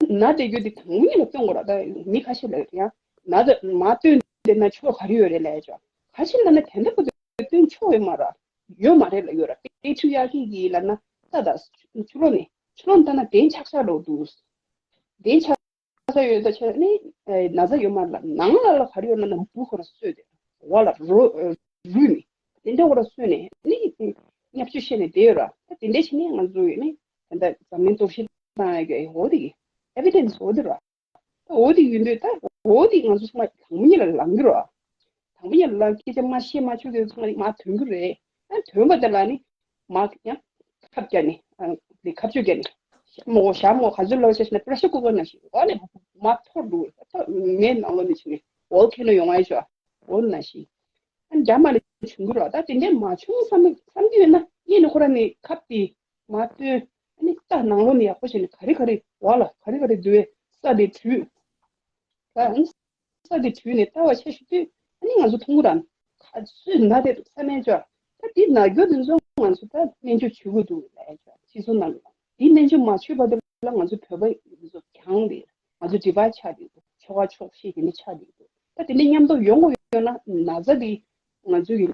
ན་དེ་རྒྱུ་དེ་དང་པོ་ཉིད་ལ་སྟོན་དགོས་ར། ད་མི་ཁ་ཤས་ལ་ཡང་ན་དེ་མ་སྟོན་དེ་ན་ཆོག་ག་རེ་ཡོད་རེད་ལབ་ཡ་ཅོག་ཁ་ཤས་ལ་ན་དེ་འདྲ་པོ་དེ་སྟོན་ཆོག་ཡོད་མ་ར། ཡོད་མ་རེད་ལ་ཡོད་ར། པེ་ཊི་རི་ཡར་ཀི་གི་ལ་ན་ད་ད་ཕྱི་ལོགས་ནས་ཕྱི་ལོགས་ནས་ད་ན་དེ་ཆག་ཆག་ལོག་འདུག་དེ་ཆགས་ས་ཡོད་ད་ཆ་ནི་ན་ཚ་ཡོད་མ་རེད་ལ། ནང་ལ་ལ་ག་རེ་ཡོད་ན་ན་འབུ་ཁོ་ར་གསོས་ཏེ་འོག་ལ་རོ་རུས་ནི་དེ་འདྲ་ཁོ་ར་གསོས་ནས་ནི་བརྙས་བཅོས་བཤད་ནས་བསྡད་ཡོད་ར། ད་དེ་འདྲ་བྱས་ནས་ང་ཚོ་ཡོད་ནི་ད་ལྟ་འཛམ་གླིང་གཏོར་བཤིག་བཏང་ཡ་གི་འོ་དེ་གི་ཨེ་བི་ཌེན་སི་འོ་དེ་ར། ད་འོ་དེ་ཡིན་དུས་ད་འོ་དེ་ང་ཚོ་ཚང་མ་དང་པོ་ཉིད་ལ་ལངས་ཀྱི་ར། དང་པོ་ཉིད་ལ་སྐད་ཆ་མ་བཤད་མ་ཆོག་གི་ཚང་མ་མར་ཐོན་གྱི་རེད། ཨ་ཐོན་པ་དེ་ལ་ནི་མར་ཡང་ཁ་བརྒྱབ་ནས་ཨ་ནི་ཁ་གཅོད་བརྒྱབ་ནས་ཞྭ་མོ་ཞྭ་མོ་ག་ཚོད་ལབ་བྱས་ན་པེ་རེ་ཤར་ཀུ་ཀར་ནང་བཞིན་འོག་ནས་མར་འཐོར་འདུག་ད་མེ་ནང་ལོགས་ནས་བྱས་ནས་ཝོལ་ཁེ་ནོ་ཡོང་བ་ཡོད་ཤག་འོ་ནང་བཞིན། ཨ་ནི་རྒྱ་མ་ལ་བྱུང་གི་ར། ད་དེ་འདྲས་མ་བྱུང་བསམ་བསམ་གྱི་ཡོད་ན་ངས་ནི་ཁོ་རང་ནི་ཁབ་དེ་མར་བཏོན། ཨ་ནི་ད་ནང་ལོགས་ནས་ཡག་པོ་བྱས་ནས་ག་རེ་ག་རེ་འོག་ལ་ག་རེ་ག་རེ་འདུག་བས་ས་དེ་བྲུས། ད་ཨ་ནི་ས་དེ་བྲུས་ནས་ལྟ་བ་ཆ་ཞིག་དུས་ཨ་ནི་ང་ཚོ་མཐོང་གི་ར། ག་ཚོད་ན་དེ་འདུག་ས་མེད་ཅོ། ད་དེ་ན་རྒྱུ་དེ་ཚོ་ང་ཚོ་ད་སྨན་བཅོས་བྱེད་དགོས་འདུག་ལབ་ཅོ་སྤྱི་ཚོགས་ནང་ལ། དེ་སྨན་བཅོས་མ་བྱས་པ་དེ་ལ་ང་ཚོ་བོད་པ་ང་ཚོ་གྱང་རེད། ང་ཚོ་དྲི་བ་ཆགས་བསྡད་འདུག་ཆོ་ག་ཆོག་ཤེས་དེ་འདྲ་ཆགས་བསྡད་འདུག་ད་དེ་འདྲ་མཉམ་དུ་ཡོང་དགོས་ཡོད་ན་ན་ཚ་དེ་ང་ཚོ་གི་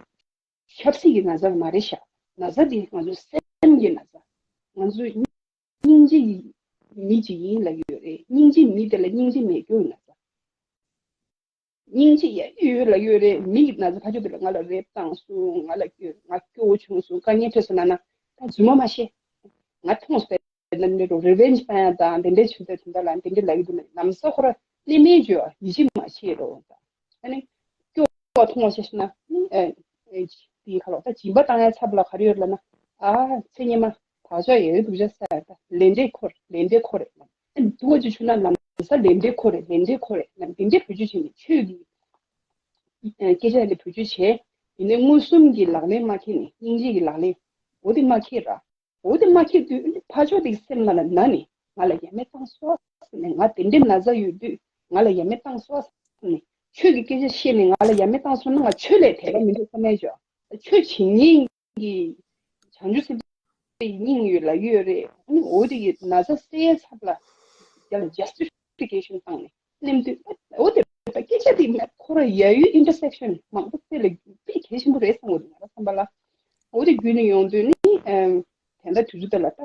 ཆབ་སྲིད་ཀྱི་ན་ཚ་མ་རེད་ཤག་ན་ཚ་འདི་ང་ཚོའི་སེམས་ཀྱི་ན་ཚ། ང་ཚོའི་སྙིང་རྗེ་ཡི་མི་གཅིག་ཡིན་ལབ་ཡོད་རེད། སྙིང་རྗེ་མི་དེ་ལ་སྙིང་རྗེ་མེད་རྒྱུ་ཡི་ན་ཚ། སྙིང་རྗེ་ཡ་ཡོད་ལབ་ཡོད་རེད། མི་གི་ན་ཚ་ཕ་ཆོས་དེ་ལ་ང་ལ་རེབ་བཏང་སོང་། ང་ལ་སྐྱོ་ང་སྐྱོ་བོ་བྱུང་སོང་། དཀའ་ངལ་འཕྲད་སོང་ན་ན་ད་རྫུན་མ་མ་བཤད། ང་མཐོང་སོང་། ནམ་རེ་རོ་རི་ཝེན་ཇི་པན་དང་དེ་འདྲའི་ཆུ་ཚོད་དེ་འདྲ་ལ་དེ་འདྲའི་ལབ་ཀྱི་འདུག་ནས་ལམ་སང་ཁོ་ར་གླེང་མེད་བརྗོད་ཡིད་ཆེས་མ་བྱེད་རོགས་དང་། ཨ་ནི་སྐྱོ་བ་མཐོང་བ་ཤེས་ན་ཨ་ནི་ཨེ་དེའི་ཁ་ལོག་ད་སྦྱིན་པ་བཏང་ཡ་ཚབ་ལ་ག་རེ་ཡོད་ལབ་ན། ཨ་ཚེ་སྔོན་མ་བག་ཆགས་ཡོད་འདུག་ཅག་ས་ཡ་ད་ལས་འབྲས་ཁོ་རེད། ལས་འབྲས་ཁོ་རེད་ལབ། ཨ་ནི་སྡུག་པ་ཅིག་བྱུང་ན་ལམ་སང་ལས་འབྲས་ཁོ་རེད། ལས་འབྲས་ཁོ་རེད་ལབ། དེ་འདྲའི་བེད་སྤྱོད་བྱས་ནས་ཆོས་ཀྱི་སྐད་ཆ་འདི་བེད་སྤྱོད་བྱས། ཡིན་ནའི་མངོན་སུམ་གྱི་ལག་ལེན་མ་འཁྱེར་ནས་སྙིང་རྗེ་གི་ལག་ལེན་འོ་དེ་མ་འཁྱེར་ར། འོ་དེ་མ་འཁྱེར་དུས་ཕར་ཕྱོགས་དེ་སེམས་ནང་ལ་ན་ནས་ང་ལ་ཡ་མེད་བཏང་སོང་ཟེར་ནས། ང་དེ་འདྲའི་ན་ཚ་ཡོད་དུས་ང་ལ་ཡ་མེད་བཏང་སོང་ཟེར་ནས། ཆོས་ཀྱི་སྐད་ཆ་བཤད་ནས་ང་ལ་ཡ་མེད་བཏང་སོང་ན་ང་ཆོས་ལས་དད་པ་མི་འདུག་བསམ་ཡས་ཅོ། ཆོས་བྱེད་མཁན་གྱི་བྱང་ཆུབ་སེམས་དཔའི་སྙིང་ཡོད་ལ་ཡོད་རེད། ཨ་ནི་འོ་དེ་གི་ན་ཚ་སེལ་ཡས་ཚབ་ལ་ཡ་ལ་ཇ་སི་ཊི་ཕི་ཀེ་ཤན་བཏང་ནས་ནེམ་དུས་འོ་དེ་སྐད་ཆ་དེ་ཁོ་ར་ཡ་ཡོད་ཨིན་ཊར་སེག་ཤན་མང་པོ་དེ་ལ་དཔེ་གལ་ཆེན་པོ་རེད་བསམ་གི་འདུག་ང་རང་བསམ་པ་ལ། འོ་དེ་བརྒྱུད་ནས་ཡོང་དུས་ནི་ཨེམ་དེ་འདྲ་དུས་ཚོད་དེ་ལ་ད་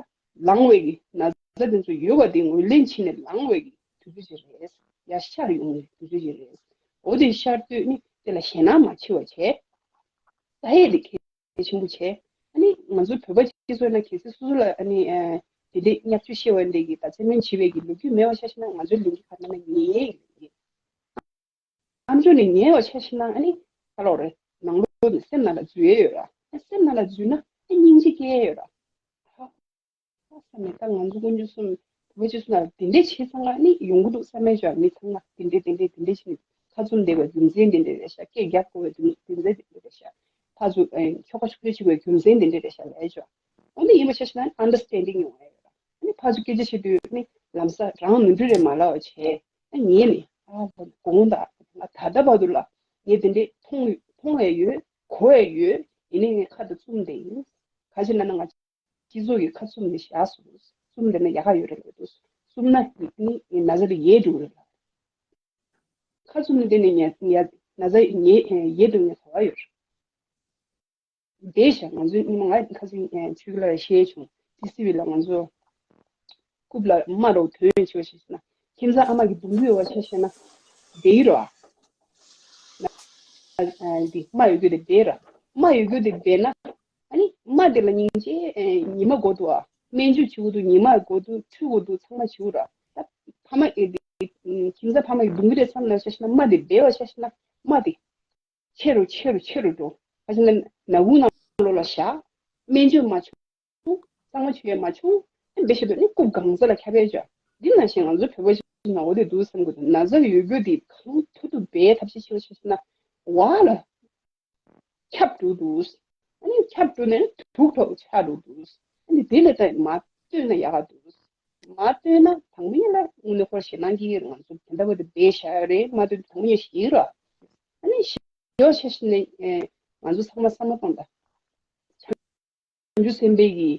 ལངས་པའི་གི་ན་ཚ་དེ་ཚོ་ཡོད་པ་དེ་ངོས་ལེན་བྱས་ནས་ལངས་པའི་གི་དུས་ཚོད་ཅིག་རེད། ཡར་ཤར་ཡོང་བའི་དུས་ཚོད་ཅིག་རེད། འོ་དེ་ཤར་དུས་ནི་དེ་ལ་ཞེད་སྣང་མ་བྱེད་པ་བྱས། ད་ཧེ་དེ་གལ་ཆེན་པོ་བྱས། ཨ་ནི་ང་ཚོ་བོད་པ་སྤྱི་ཚོགས་ནང་གལ་སྲིད་སོ་སོ་ལ་ཨ་ནི་ཨ་དེ་འདྲའི་བརྙས་བཅོས་བཤད་པ་འདྲ་གི་ད་བཙན་གནོན་བྱེད་པའི་གི་ལོ་རྒྱུས་མེད་པ་ཆ་བཞག་ན་ང་ཚོའི་ལུང་གི་ཁ་ན་ན་ཉེ་ཡས་ཀྱི་ལུང་གི་ཨམ་ཅོག་ནས་ཉེ་བ་ཆ་བཞག་ན་ཨ་ནི་ཁ་ལོག་རེད། ནང་ལོགས་ནས་སེམས་ནང་ལ་འཛུལ་ཡས་ཡོད་ར། ཨ་སེམས་ནང་ལ་འཛུལ་ན་ཨ་སྙིང་རྗེ་སྐྱེ་ཡས་ཡོད་ར། ཧ་ཧ་བསམ་ནས་ད་ང་ཚོ་དཀོན་མཆོག་གསུམ་བོད་པ་སྤྱི་ཚོགས་ནང་ལ་དེ་འདྲས་བྱས་ཚང་མ་ནི་ཡོང་གི་འདུག་བསམ་མེད་ཅོ། མི་ཚང་མ་དེ་འདྲས་དེ་འདྲས་དེ་འདྲས་བྱས་ནས་ཁ་བཙུམ་བསྡད་པའི་རྒྱུ་མཚན་དེ་འདྲས་རེད་ཤག་སྐད་རྒྱག་དགོས་པའི་རྒྱུ་མཚན་དེ་འདྲས་རེད་ཤག་ཕར་ཚུར་ཨེ་ཁྱོ་ག་ཤུགས་ལས་བྱེད་པའི་རྒྱུ་མཚན་དེ་འདྲས་རེད་ཤག་ལབ་ཅོ། འོ་ན་ཡིན་པ་ཆ་བཞག་ན་ཨན་ཌར་སི་ཊེན་ཌིང་ཡོང་བ་ཡོད་ར། ཨ་ནི་ཕར་ཚུར་སྐད་ཆ་བཤད་དུས་ནི་ལམ་སང་རང་ནོར་འཁྲུལ་རེད་མ་ལབ་པ་བྱས། ཨ་ངས་ནི་ཨ་དགོངས་དག་ང་ད་ལྟ་བར་དུ་ལ་ངས་དེ་འདྲས་མཐོང་མཐོང་བས་ཡོད། གོ་བས་ཡོད། ཡིན་ནའི་ངས་ཁ་དེ་བཙུམ་བསྡད་ཡིན། ག་ཅི་ལབ་ན་ང་སྤྱི་ཚོགས་ཀྱི་ཁ་བཙུམ་ནས་བཞག་སོང་། བཙུམ་བསྡད་ན་ཡག་ག་ཡོད་རེད་ལབ་འདུག་བཙུམ་ན་ནི་ན་ཚ་དེ་ཡལ་འགྲོ་གི་རེད་ལ། ཁ་བཙུམ་ནས་བསྡད་ན་ཉ་ཉ་ན་ཚ་ཡལ་ཡལ་འགྲོ་ནས་ག་བ་ཡོད་རེད། བསྡད་ཤག་ང་ཚོའི་ཉི་མ་ང་ཁ་སང་ཆོས་སྐྱིད་ལགས་བཤད་བྱུང་། ཊི་སི་ཝི་ལ་ང་ཚོ་རྐུབ་ལ་རྨ་རོ་དོན་ཆེ་བ་ཞིག་བྱས་ན་ཁྱིམ་ཚང་ཨ་མ་གི་གདུང་རྒྱུད་བ་ཆ་བཤད་ན་བསྡད་ཡི་རོ། ཨ་འདི་རྨ་ཡོད་རྒྱུ་དེ་བསྡད་ར། རྨ་ཡོད་རྒྱུ་དེ་བསྡད་ན་ཨ་ནི་རྨ་དེ་ལ་སྙིང་རྗེ་ཉི་མ་དགོས་འདུག་ཨ་སྨན་བཅོས་བྱེད་དགོས་འདུག་ཉི་མ་དགོས་འདུག་འཁྲུད་དགོས་འདུག་ཚང་མ་བྱེད་དགོས་ར། ད་ཕ་མ་ཨེ་འདི་ཁྱིམ་ཚང་ཕ་མ་གི་གདུང་རྒྱུད་དེ་མཚམས་ལ་ཆ་བཤད་ན་རྨ་དེ་བསྡད་པ་ཆ་བཤད་ན་རྨ་དེ། ཆེ་རུ་ཆེ་རུ་ཆེ་རུ་འགྲོ། ཁ་ཅིག་ན་ནག་ཁུང་ནང་ལོགས་ལ་བཞག་སྨན་བཅོས་མ་བྱུང་། གཙང་མ་བྱུག་ཡས་མ་བྱུང་། ཨ་འདི་བྱེད་དུས་ནི་རྐུབ་གང་ས་ལ་ཁྱབ་ཡས་བྱ། འདི་ནང་བཞིན་ང་ཚོ་བོད་པ་ཞིག་ན་འོ་དེ་འདུག་བསམ་གི་འདུག་ན་ཚ་ཡོད་རྒྱུ་དེ་གང་ཐུབ་ཐུབ་འབད་ཐབས་ཤེས་བྱེད་པ་བྱས་ན་བ་ལ་ཁྱབ་འགྲོ་འདུག་ཨ་ནི་ཁྱབ་འགྲོ་ནས་དུག་ཐོག་ཆགས་འགྲོ་འདུག་ཨ་ནི་དེ་ལས་ད་མ་བཏོན་ན་ཡག་ག་འདུག་མ་བཏོན་ན་དང་པོ་ཉིད་ལ་དངོས་གནས་ཁོ་ཞེད་སྣང་སྐྱེ་གི་རེད། ང་ཚོ་དེ་འདྲ་བ་དེ་འབད་བཞག་ཡོད་རེད། མ་བཏོན་དང་པོ་ཉིད་ཞིག་ར། ཨ་ནི་ཞི་ཡོ་ཆེ་ཤོས་ནི་ང་ཚོ་ཚང་མ་བསམ་བློ་གཏོང་དང་། བྱང་ཆུབ་སེམས་དཔའི་གི་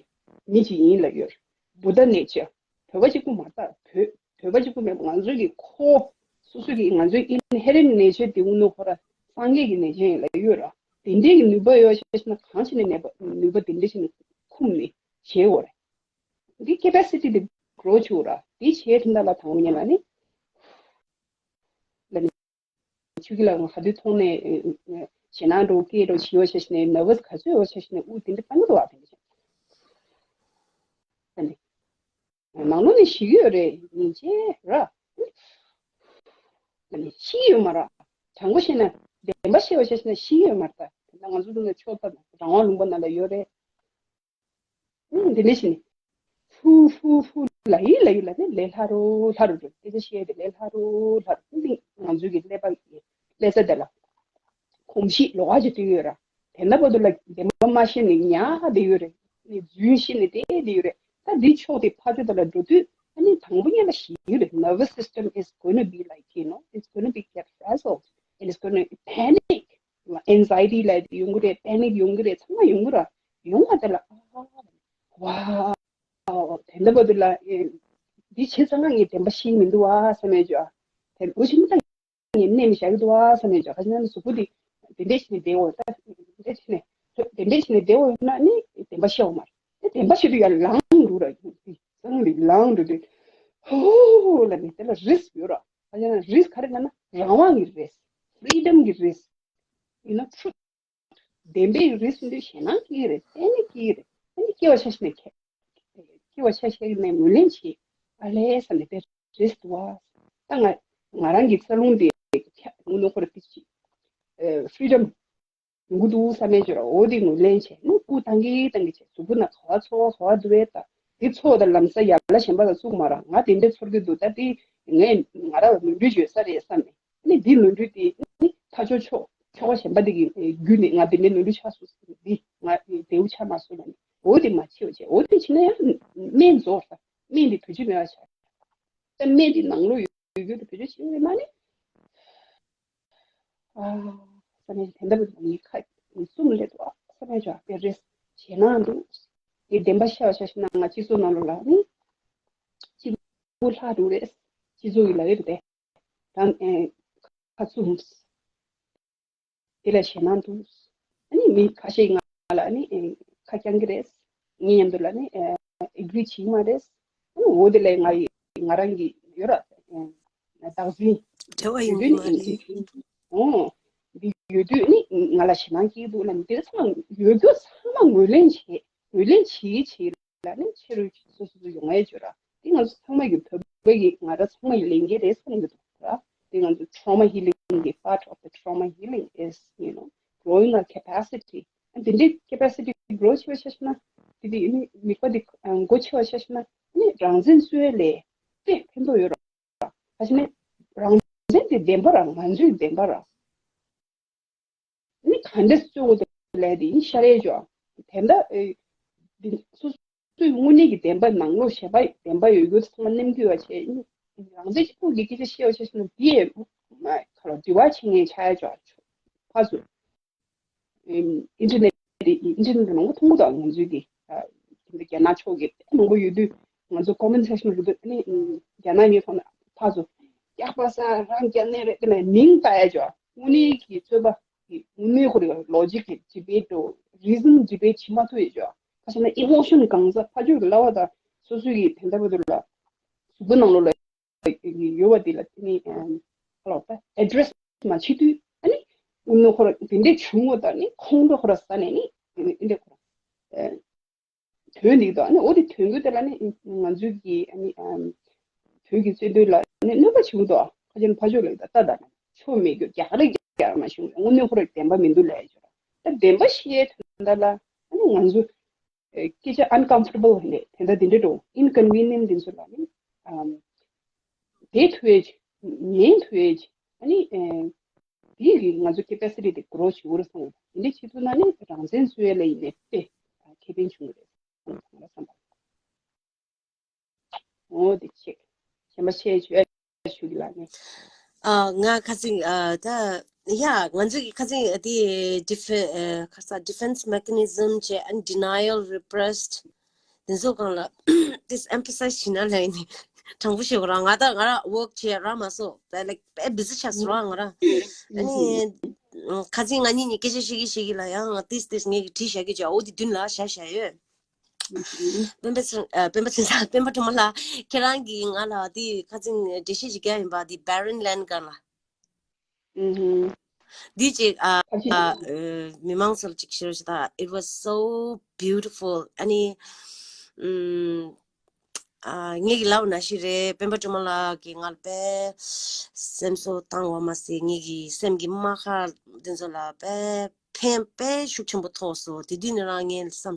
མི་ཅིག་ཡིན་ལབ་ཡོད། བུདྡྷ་ནེ་ཅར། བོད་པ་གཅིག་པུ་མ་རེད། བོད་བོད་པ་གཅིག་པུ་མེད་པ་ང་ཚོའི་གི་ཁོ་སོ་སོ་གི་ང་ཚོའི་ཨིན་ཧེ་རེན་ཊི་ནེ་ཅར་དེ་དངོས་གནས་ཁོ་ར་སངས་རྒྱས་ཀྱི་ནེ་ཅར་ཡིན་ལབ་ཡོད་ར། དེ་འདྲའི་གི་ནུས་པ་ཡོད་ཤེས་ན་གང་ཞིག་ནས་ནུས་པ་ནུས་པ་དེ་འདྲ་ཞིག་ནས་ཁུམ་ནས་བྱེད་འོ་རེད། འདི་ཁེ་པེ་སི་ཊི་དེ་གྲོ་ཆུ་ར། དེ་བྱས་དུས་ད་ལ་དང་པོ་ཉིད་ལ་ནི། ལ་ནི། ཆུ་ཁྱི་ལ་ང་ཧ་དུས་མཐོང་ནས་ཞེད་སྣང་འགྲོ་སྐད་འགྲོ་བྱི་བ་ཆ་ཤི་ནས་ནར་བ་སི་ག་ཚོད་བ་ཆ་ཤི་ནས་དབུགས་དེ་འདྲ་བཏང་གི་འདུག་བ་དེ་འདྲ་བྱས། ནང་ལོགས་ནས་ཤི་གི་ཡོད་རེད་ཡིན་ཅེ་ར། ཤི་གི་ཡོད་མ་ར། དྲང་པོ་བཤད་ན་བདེན་པ་བཤད་བ་ཆ་ཤི་ན་ཤི་གི་ཡོད་མ་རེད་ད། དེ་ན་ང་ཚོ་འདི་ན་ཆོས་ད་རང་དབང་ལུང་པ་ནང་ལ་ཡོད་རེད། ཨུམ། དེ་འདྲ་བྱས་ནས། ཧུ་ཧུ་ཧུ། ལ་ཡི་ལ་ཡི་ལ་ནི་ལས་སླ་རུ་སླ་རུ་འགྲོ། སྐད་ཆ་བཤད་དེ་ལས་སླ་རུ་སླ་རུ། ཏིང་ཏིང་ང་ཚོའི་གི་ཀླད་པ་ཀླད་རྩ་དེ་ལ་གོམས་གཤིས་ལོགས་ཀ་ཅིག་སྟེར་ཡོད་ར། དེ་འདྲ་བར་དུ་ལ་བདེན་པ་མ་ཤེས་ནས་ཉལ་བསྡད་ཡོད་རེད། ནི་རྫུན་བཤད་ནས་བསྡད་བསྡད་ཡོད་རེད། ད་འདི་ཕྱོགས་དེ་ཕར་ཕྱོགས་དེ་ལ་འགྲོ་དུས་ཨ་ནི་དང་པོ་ཉིད་ལ་ཤི་གི་རེད། Nervous system is gonna be like, you know, it's gonna be get frazzled and it's gonna panic. Anxiety ལབ་ཡོང་གི་རེད། panic ཡོང་གི་རེད། ཚང་མ་ཡོང་གི་ར། ཡོང་བ་དེ་ལ་ཨ། ཝའོ། དེ་འདྲ་བར་དུ་ལ་ཨེ། འདི་བྱས་ཙང་ང་ངས་བདེན་པ་ཤེས་མི་འདུག་ཨ་བསམ་ཡས་ཅོ། དེ་འུ་ཆི་མི་ད་ངས་གནས་མི་བཞག་གི་འདུག་ཨ་བསམ་ཡས་ཅོ། ག་ཅི་ན་ནི་གཟུགས་པོ་འདི་དེ་འདྲས་བྱས་ནས་བསྡད་འོ། ད་དེ་འདྲས་བྱས་ནས་དེ་འདྲས་བྱས་ནས་བསྡད་འོ་ན་ནི་བདེན་པ་བཤད་འོ་མ་རེད། དེ་བདེན་པ་བཤད་དུས་ཡར་ལངས་འགྲོ་ར། སང་ལི་ལངས་འགྲོ་དུས་ཧོ་ལ་ནི་དེ་ལ་རིསི་ཡོད་ར། ག་ཅི་ན་རིསི་ག་རེ་ལབ་ན་རང་དབང་གི་རིསི། ཕི་རི་ཌམ་གི་རིསི། ཡིན་ན་ཕྲུ། བདེན་པའི་རིགས་སུ་འདུས་ཞེད་སྣང་སྐྱེ་གི་རེད། ཏན་ཏན་སྐྱེ་གི་རེད། ཏན་ཏན་སྐྱེ་བ་ཆ་ཤས་ནས་ཁྱེད། སྐྱེ་བ་ཆ་ཤས་ནས་ངོས་ལེན་བྱེད། ཨ་ལས་བསམ་ནས་དེ་རེད་འདུག་བ། ད་ང་ང་རང་གི་རྩ་རླུང་དེ་ཁྱ་དངོས་གནས་ཁོ་ར་ཏི་ཅི། ཕི་རི་ཌམ་ཡོང་གི་འདུག་བསམ་མེད་ཅོ་ར། འོ་དེ་ངོས་ལེན་བྱས་ནས་སྐུ་བཏང་གི་བཏང་གི་བྱས། གཟུགས་པོ་ན་ག་བ་ཚོར་བ་ག་བ་འདུག་བས་ད། དེ་ཚོར་བ་ད་ལམ་སང་ཡ་ལ་གཞན་པ་ལ་བཙུགས་མ་ར། ང་དེ་འདྲ་ཚོར་གི་འདུག་ད་དེ་ངས་ང་ར་ལ་ནོར་འཁྲུལ་ཡོད་ས་རེད་བསམ་ནས། ནི་འདི་ནོར་འཁྲུལ་དེ་ནི་ཐག་ཆོད་ཆོག་ཁྱོ་ག་གཞན་པ་དེ་གི་རྒྱུ་ནི་ང་དེ་འདྲའི་ནོར་འཁྲུལ་ཆགས་སོང་ཟེར་ནས་འདི་ང་བདེ་བོ་ཆགས་མ་སོང་ལ་ནི། འོ་དེ་མ་བྱེད་བ་བྱས། འོ་དེ་བྱེད་ན་ཡང་སྨན་རྫོགས་ས། སྨན་དེ་བེད་སྤྱོད་མེད་པ་ཆགས། ད་སྨན་དེ་ནང་ལོགས་ཡོད་རྒྱུ་དེ་བེད་སྤྱོད་བྱེད་ཡོད་ན་ནི། ཨ། ས་གནས་དེ་འདྲ་བོ་ངའི་ཁ་གསུམ་སླེབས་འདུག་ཨ། ས་གནས་ཅོ་ཨ་པེ་རེས་ཞེད་སྣང་འདུག་དེ་བདེན་པ་བཤད་བ་ཆ་ཤས་ན་ང་སྤྱི་ཚོགས་ནང་ལོགས་ལ་ནི་གཅིག་པུ་ལྷག་འདུག་རེད། སྤྱི་ཚོགས་ཀྱི་ལ་ཡོད་དེ། རང་ཨེ། ཁ་བཙུམས། དེ་ལ་ཞེད་སྣང་འདུག་ཨ་ནི་མི་ཁ་ཤས་ང་ལ་ནི་ཨེ། ཁ་རྐྱང་གི་རེད། ངའི་མཉམ་དུ་ལ་ནི་ཨེ། ཨེ་གྷི་རི་བྱེད་ཀྱི་མ་རེད། ཨ་ནི་འོ་དེ་ལས་ང་ཡི་ང་རང་གི་ཡོད་ར་ཨེ། བདག་འཛིན་འབྲེལ་བ་ཡོང་གི་མ་རེད། འོ། འདི་ཡོད་དུས་ནི་ང་ལ་ཞེད་སྣང་སྐྱེ་གི་འདུག་ལ་ནི་དེ་ཚང་མ་ཡོད་རྒྱུ་ཚང་མ་ངོས་ལེན་བྱེད། ངོས་ལེན་བྱེད་བྱེད། ལ་ནི་ཕྱི་རོལ་སོ་སོ་སོ་ཡོང་ཡས་ཅོ་ར། དེ་ང་ཚོ་ཚང་མ་གི་བོད་པ་གི་ང་ར་ཚང་མ་གི་ལས་འགན་རེད་བསམ་གི་འདུག་ར། དེ་ང་ཚོ་trauma healing གི་part of the trauma healing is, you know, growing our capacity. ཨ་དེ་འདྲའི་capacity grow བྱེད་པ་ཆ་ཤས་ན་དེ་དེ་ནི་དམིགས་པ་དེ་འགོ་ཆེ་བ་ཆ་ཤས་ན་ནི་རང་བཙན་རྩོད་ལས་དཔེ་ཕན་ཐོགས་ཡོད་ར། ཁ་ཤས་ནི་རང་བཙན་དེ་བདེན་པ་ར། ང་ཚོའི་བདེན་པ་ར། ནི་ག་འདྲ་གཙོ་བོ་དེ་ལས་དེ་ཡིན་ཤར་ཡས་ཅོ། དེ་འདྲ་ཨེ། འདི་སོ་སོའི་དངོས་གནས་ཀྱི་བདེན་པ་ནང་ལོགས་གཞན་པ་བདེན་པ་ཡོད་རྒྱུ་ཚང་མ་གནོན་སྐྱོན་བ་བྱས། རང་བཙན་གཅིག་པུ་གི་སྐད་ཆ་བཤད་བ་བཤད་སོང་ན་དེ་ཡས་མ་ག་ལ་འདྲི་བ་བྱེད་མཁན་ཆགས་ཡ་ཅོ། ཕར་ཚུར་ཨིན་ཊར་ནེཊ་ཨིན་ཊར་ནེཊ་ནང་མཐོང་གི་འདུག་ང་ཚོའི་གི་ཨ། དེ་འདྲ་རྒྱ་ནག་ཕྱོགས་ཀྱི་དཔེ་མང་པོ་ཡོད་དུས་ང་ཚོ་comment section ལ་འགྲོ་དུས་ཨ་ནི་རྒྱ་ནག་ངའི་ཐོག་ན་ཕར་ཚུར་སྐྱག་པ་ཟ། རང་རྒྱ་ནག་རེད་དེ་ལ་མིང་བཏགས་ཡ་ཅོ། དངོས་གནས་ཀྱི་རྩོད་པ་དངོས་གནས་ཁོ་རེ་ལོ་ཇིག་གི་ཌི་བེཊ་དང་རི་ཛན་ཌི་བེཊ་བྱེད་མ་ཐུབ་ཡ་ཅོ། ཁ་ཤས་ན་ཨི་མོ་ཤན་གང་ཟག་ཕར་ཕྱོགས་ཀྱི་ལབ་པ་དང་སོ་སོའི་གི་དེ་འདྲ་བོ་དེ་ལ་གཟུགས་པོ་ནང་ལོགས་ལ་ཡོད་པ་དེ་ལ་དེ་ནི་ཨ་ལོག་ད་ཨེ་ཌི་རེ་སི་མ་བྱེད་དུས་ཨ་ནི་དངོས་གནས་ཁོ་ར་དེ་འདྲའི་བྱུང་བ་དང་ནི་ཁོང་ཁྲོ་ཁོ་ར་ཟ་ནས་ནི་དེ་འདྲ་ཁོ་ར་ཨ། དོན་འདི་དང་ནི་འོ་དེ་དོན་དགོས་དེ་ལ་ནི་ང་ཚོའི་གི་ཨ་ནི་ཨམ། བོད་ཀྱི་རྩོད་དོན་ལ་ནི་གནོད་པ་བྱེད་དགོས་དོ། ཁ་ཅན་ཕ་ཕྱོགས་ལ་ད་ལྟ་ད་ཆོ་མེད་རྒྱུ་རྒྱག་རེ་རྒྱག་མ་བྱུང་། དངོས་གནས་ཁོ་ར་བདེན་པ་མི་འདུག་ལས་ཡོད། ད་བདེན་པ་ཤེས་དོན་དག་ལ་ཨ་ནི་ང་ཚོ་སྐད་ཆ་uncomfortable་ནས་དེ་འདྲ་དེ་འདྲ་འགྲོ་inconvenient་འདི་ཚོ་ལ་ནི་ཨམ། དེ་ཐུ་ཨེ་ཉན་ཐུ་ཨེ་ཨ་ནི་ཨེ། དེའི་རིགས་ང་ཚོ་capacity་དེ་grow་བྱེད་དགོས་རེད་བསམ་གི་འདུག་དེ་འདྲ་བྱེད་ཐུབ་ན་ནི་རང་བཙན་རྩོད་ཡ་ལ་ཡིན་ནའི་དཔེ་ཁེ་ཕན་བྱུང་གི་རེད་བསམ་གི་འདུག་ཨོ་དེ་ཆེ་གཞན་པ་ཆེ་ཆོས་ཞུ་གི་ལ་ནི། ཨ་ང་ཁ་སང་ཨ་ད་ཡ་ང་ཚོ་གི་ཁ་སང་དེ་defense ཁ་ས་defense mechanism་བྱས་and denial repressed དེ་ཚོ་གང་ལ་this emphasize་བྱེད་ན་ལས་ནི་དྲང་པོ་ཞིག་རང་ང་ད་ང་ར་work་བྱས་ར་མ་སོ་ད་like དཔེ་busy་ཆགས་སོང་ར་ང་ར་ཨ་ནི་ཁ་སང་ང་གཉིས་ནི་སྐད་ཆ་བཤད་ཀྱི་བཤད་ཀྱི་ལ་ཡང་ང་this this་ངས་ཀྱི་བྲིས་བཞག་གི་བྱ་འོ་དེ་མདུན་ལ་བཞག་བཞག་ཡོད། སྤེན་པ་ཚེ་ཨ་སྤེན་པ་ཚེ་སྤེན་པ་སྒྲོལ་མ་ལགས། ཁྱེད་རང་གིས་ང་ལ་དེ་ཁ་སང་འགྲེལ་བཤད་ཅིག་རྒྱག་ཡིན་པ། དེ་barren land སྒང་ལ། ཨུ་ཧུམ། འདི་ཅིག་ཨ་ཨ་ཨ་མི་མང་ཚོར་ཅིག་ཞུ་རོགས་ཞུ་ད། It was so beautiful. ཨ་ནི་ཨམ་ཨ་ངེད་ཀྱི་ལབ་ན་ཤི་རེད། སྤེན་པ་སྒྲོལ་མ་ལགས་ཀྱིས་ང་ལ་དཔེ་སེམས་གསོ་བཏང་བ་མ་ཟད། ངེད་ཀྱི་སེམས་ཀྱི་རྨ་ཁ་འདི་ཚོ་ལ་དཔེ་ཕན་དཔེ་ཤུགས་ཆེན་པོ་ཐོགས་སོང་། དེ་དུས་ནས་རང་ངས་བསམ།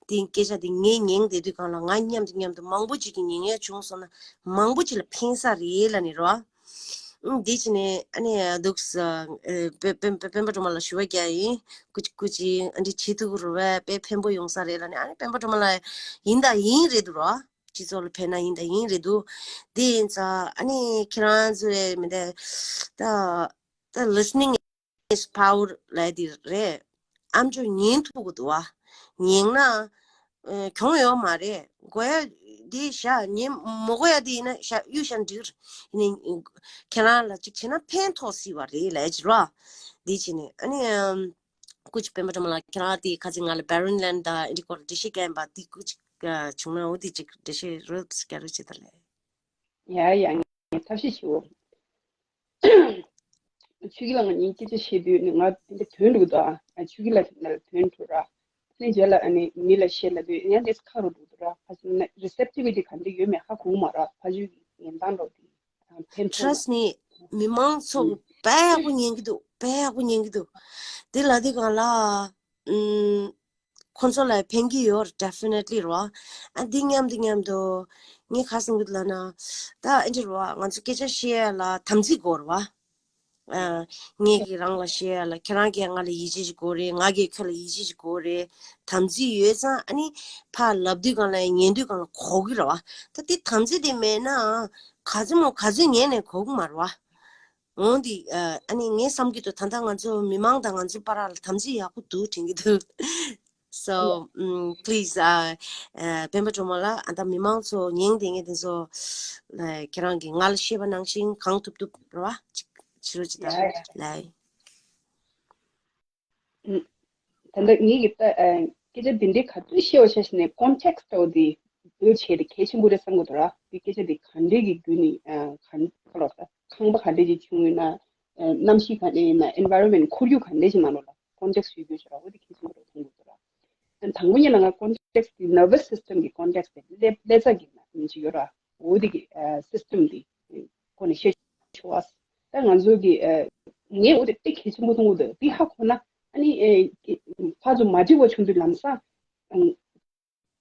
དེ་སྐད་ཆ་དེ་ངས་ཉན་བསྡད་དུས་སྒང་ལ། ང་མཉམ་དུ་མཉམ་དུ་མང་པོ་ཅིག་གིས་ཉན་ཡས་བྱུང་སོང་ན་མང་པོ་ཅིག་ལ་ཕན་ས་རེད་ལབ་ནས་རོ། ཨུམ། འདི་བྱས་ནས་ཨ་ནི་འདུག་ས། ཨེ་སྤེ་སྤེ་སྤེ་སྤེན་པ་སྒྲོལ་མ་ལ་ཞུ་བ་རྒྱག་ཡིན། སྐུ་མཁྱེན་སྐུ་མཁྱེན། ཨ་འདི་བྱེད་ཐུབ་ཀྱི་རེད་པས། དཔེ་ཕན་པོ་ཡོང་ས་རེད་ལབ་ནས། ཨ་ནི་སྤེན་པ་སྒྲོལ་མ་ལགས་ཡིན་དང་ཡིན་རེད་འདུག་རོ། སྤྱི་ཚོགས་ལ་ཕན་ན་ཡིན་དང་ཡིན་རེད་འདུག། དེ་ཡིན་ཙང་ཨ་ནི་ཁྱེད་རང་ཚོས་མི་འདི་ད་ད་listening is power ལབ་དེ་རེད། ཨམ་ཅོག་ཉན་ཐུབ་ཀྱི་འདུག་བ། ཉན་ན་ཨེ་གྱོང་ཡོད་མ་རེད། དགོས་ཡ་དེ་བཞག། ཉན་མ་དགོས་ཡ་དེ་ཡིན་ན་བཞག། གཡུག་བཞག་འགྲིག་རེད། ཡིན་ནའི་ཁྱེད་རང་ལ་ཅིག་བྱས་ན་ཕན་ཐོགས་སྲིད་པ་རེད་ལབ་ཀྱི་རོ། འདི་བྱས་ནས་ཨ་ནི་ཨམ་སྐུ་མཁྱེན་སྤེན་པ་སྒྲོལ་མ་ལགས། ཁྱེད་རང་དེ་ཁ་སང་ང་ལ་barren land དང་འདི་སྐོར་འགྲེལ་བཤད་བསྐྱལ་ཡིན་པ། དེ་སྐུ་མཁྱེན་བྱུང་ན་འོ་དེ་ཅིག་འགྲེལ་བཤད་རོབ་ཙམ་རྒྱག་རོགས་བྱེད་དང་ལགས། ཡ་ཡ། ངས་ཐབས་ཤེས་བྱེད། ཆོས་སྐྱིད་ལགས་ང་གཉིས་སྐད་ཆ་བཤད་དུས་ནི་ང་དེ་འདྲ་དོན་འགྲོ་གི་འདུག་ཨ། ཆོས་སྐྱིད་ལགས་དེ་འདྲ་དོན་འགྲོ་ར། ཨ་ནི་རྗེས་ལ་ཨ་ནི་མི་ལ་བཤད་ལབ་དུས་ཡང་དེ་ཁ་རུ་འགྲོ་གི་འདུག་ར། ཕ་ཆུ་ན་receptivity ག་འདྲ་ཡོད་མེད་ཧ་གོ་མ་ར། ཕ་ཆུ་ཉན་སྟངས་འགྲོ་དེ་ཕན་ཐོགས། Trust me, མི་མང་ཚོ་དཔེ་ཡག་པོ་ཉན་གི་འདུག། དཔེ་ཡག་པོ་ཉན་གི་འདུག། དེ་ལ་དེ་གང་ལ་ཨུམ། ཁོང་ཚོ་ལ་ཕན་གྱི་ཡོད་རེད། Definitely རེད་བ། ཨ་འདི་མཉམ་དུ་མཉམ་དུ་ངས་ཁ་སང་གི་ལ་ན་ད་ཨེ་འདྲ་རེད་བ། ང་ཚོ་སྐད་ཆ་བཤད་ཡ་ལ་དམ་ཚིག་དགོས་རེད་བ། ཨ་ངས་ཀྱིས་རང་ལ་བཤད་ཡ་ལ། ཁྱེད་རང་གིས་ང་ལ་ཡིད་ཆེས་ཤིག་དགོས་རེད། ང་གིས་ཁྱོད་ལ་ཡིད་ཆེས་ཤིག་དགོས་རེད། དམ་ཚིག་ཡོད་ཙང་ཨ་ནི་ཕར་ལབ་དུས་སྒང་ལ་ཉན་དུས་སྒང་ལ་གོ་གི་རེད་བ། ད་དེ་དམ་ཚིག་དེ་མེད་ན་ག་ཚོད་མོ་ག་ཚོད་ཉན་ནས་གོ་གི་མ་རེད་བ། འོང་འདི་ཨ་ནི་ངས་བསམ་གྱི་འདུག། ད་ལྟ་ང་ཚོ་མི་མང་དང་ང་ཚོ་བར་ལ་དམ་ཚིག་ཡག་པོ་འདུག་དྲན་གྱི་འདུག། So, um, please, uh, uh, སྤེན་པ་སྒྲོལ་མ་ལགས། ཨ་ད་མི་མང་ཚོ་ཉན་བསྡད་མཁན་དེ་ཚོ་ལ་ཁྱེད་རང་གིས་ང་ལ་བཤད་པ་ནང་བཞིན་གང་ཐུབ་ཐུབ་རེད་བ། ཅིག་བྱེད་རོགས་བྱེད་དང་། ཡ་ཡ། ལགས། ཨུམ། ད་ལྟ་ངེད་ཀྱིས་ད་ཨ་སྐད་ཆ་འདི་འདྲའི་ག་དུས་བཤད་པ་ཆ་ཞིག་ནས་context འོ་དེ་འདོད་བྱས་ཏེ་གལ་ཆེན་པོ་རེད་བསམ་གྱི་འདུག་ར། དེ་སྐད་ཆ་དེ་ག་འདྲའི་གི་བརྒྱུད་ནས་ཨ་ག་ག་ལོག་ད་ཁང་པ་ག་འདྲའི་ཅིག་བྱུང་ཡོད་ན། ཨ་གནམ་གཤིས་ག་འདྲ་ཡིན་ན། environment ཁོར་ཡུག་ག་འདྲ་ཞིག་ནང་ལོགས་ལ་context ཞུ་རྒྱུ་ཞིག་ར། འོ་དེ་གལ་ཆེན་པོ་རེད་མཐོང་གི་འདུག་ར། ཨ་དང་པོ་ཉིད་ལ་ང་context དེ་nervous system གི་context དེ་ཀླད་ཀླད་རྩ་གི་ནང་ཅིག་ཡོད་ར། འོ་དེ་གི་ཨ་system དེ་ཁོ་ནས་བཤད་ཆོག་ཨ། ད་ང་ཚོ་གི་ཨ་ངས་འོ་དེ་དཔེ་གལ་ཆེན་པོ་མཐོང་གི་འདུག། དེ་ཧ་གོ་ན་ཨ་ནི་ཨེ་ཕར་ཚུར་མ་འགྲིག་པ་བྱུང་དུས་ལམ་སང་ཨ་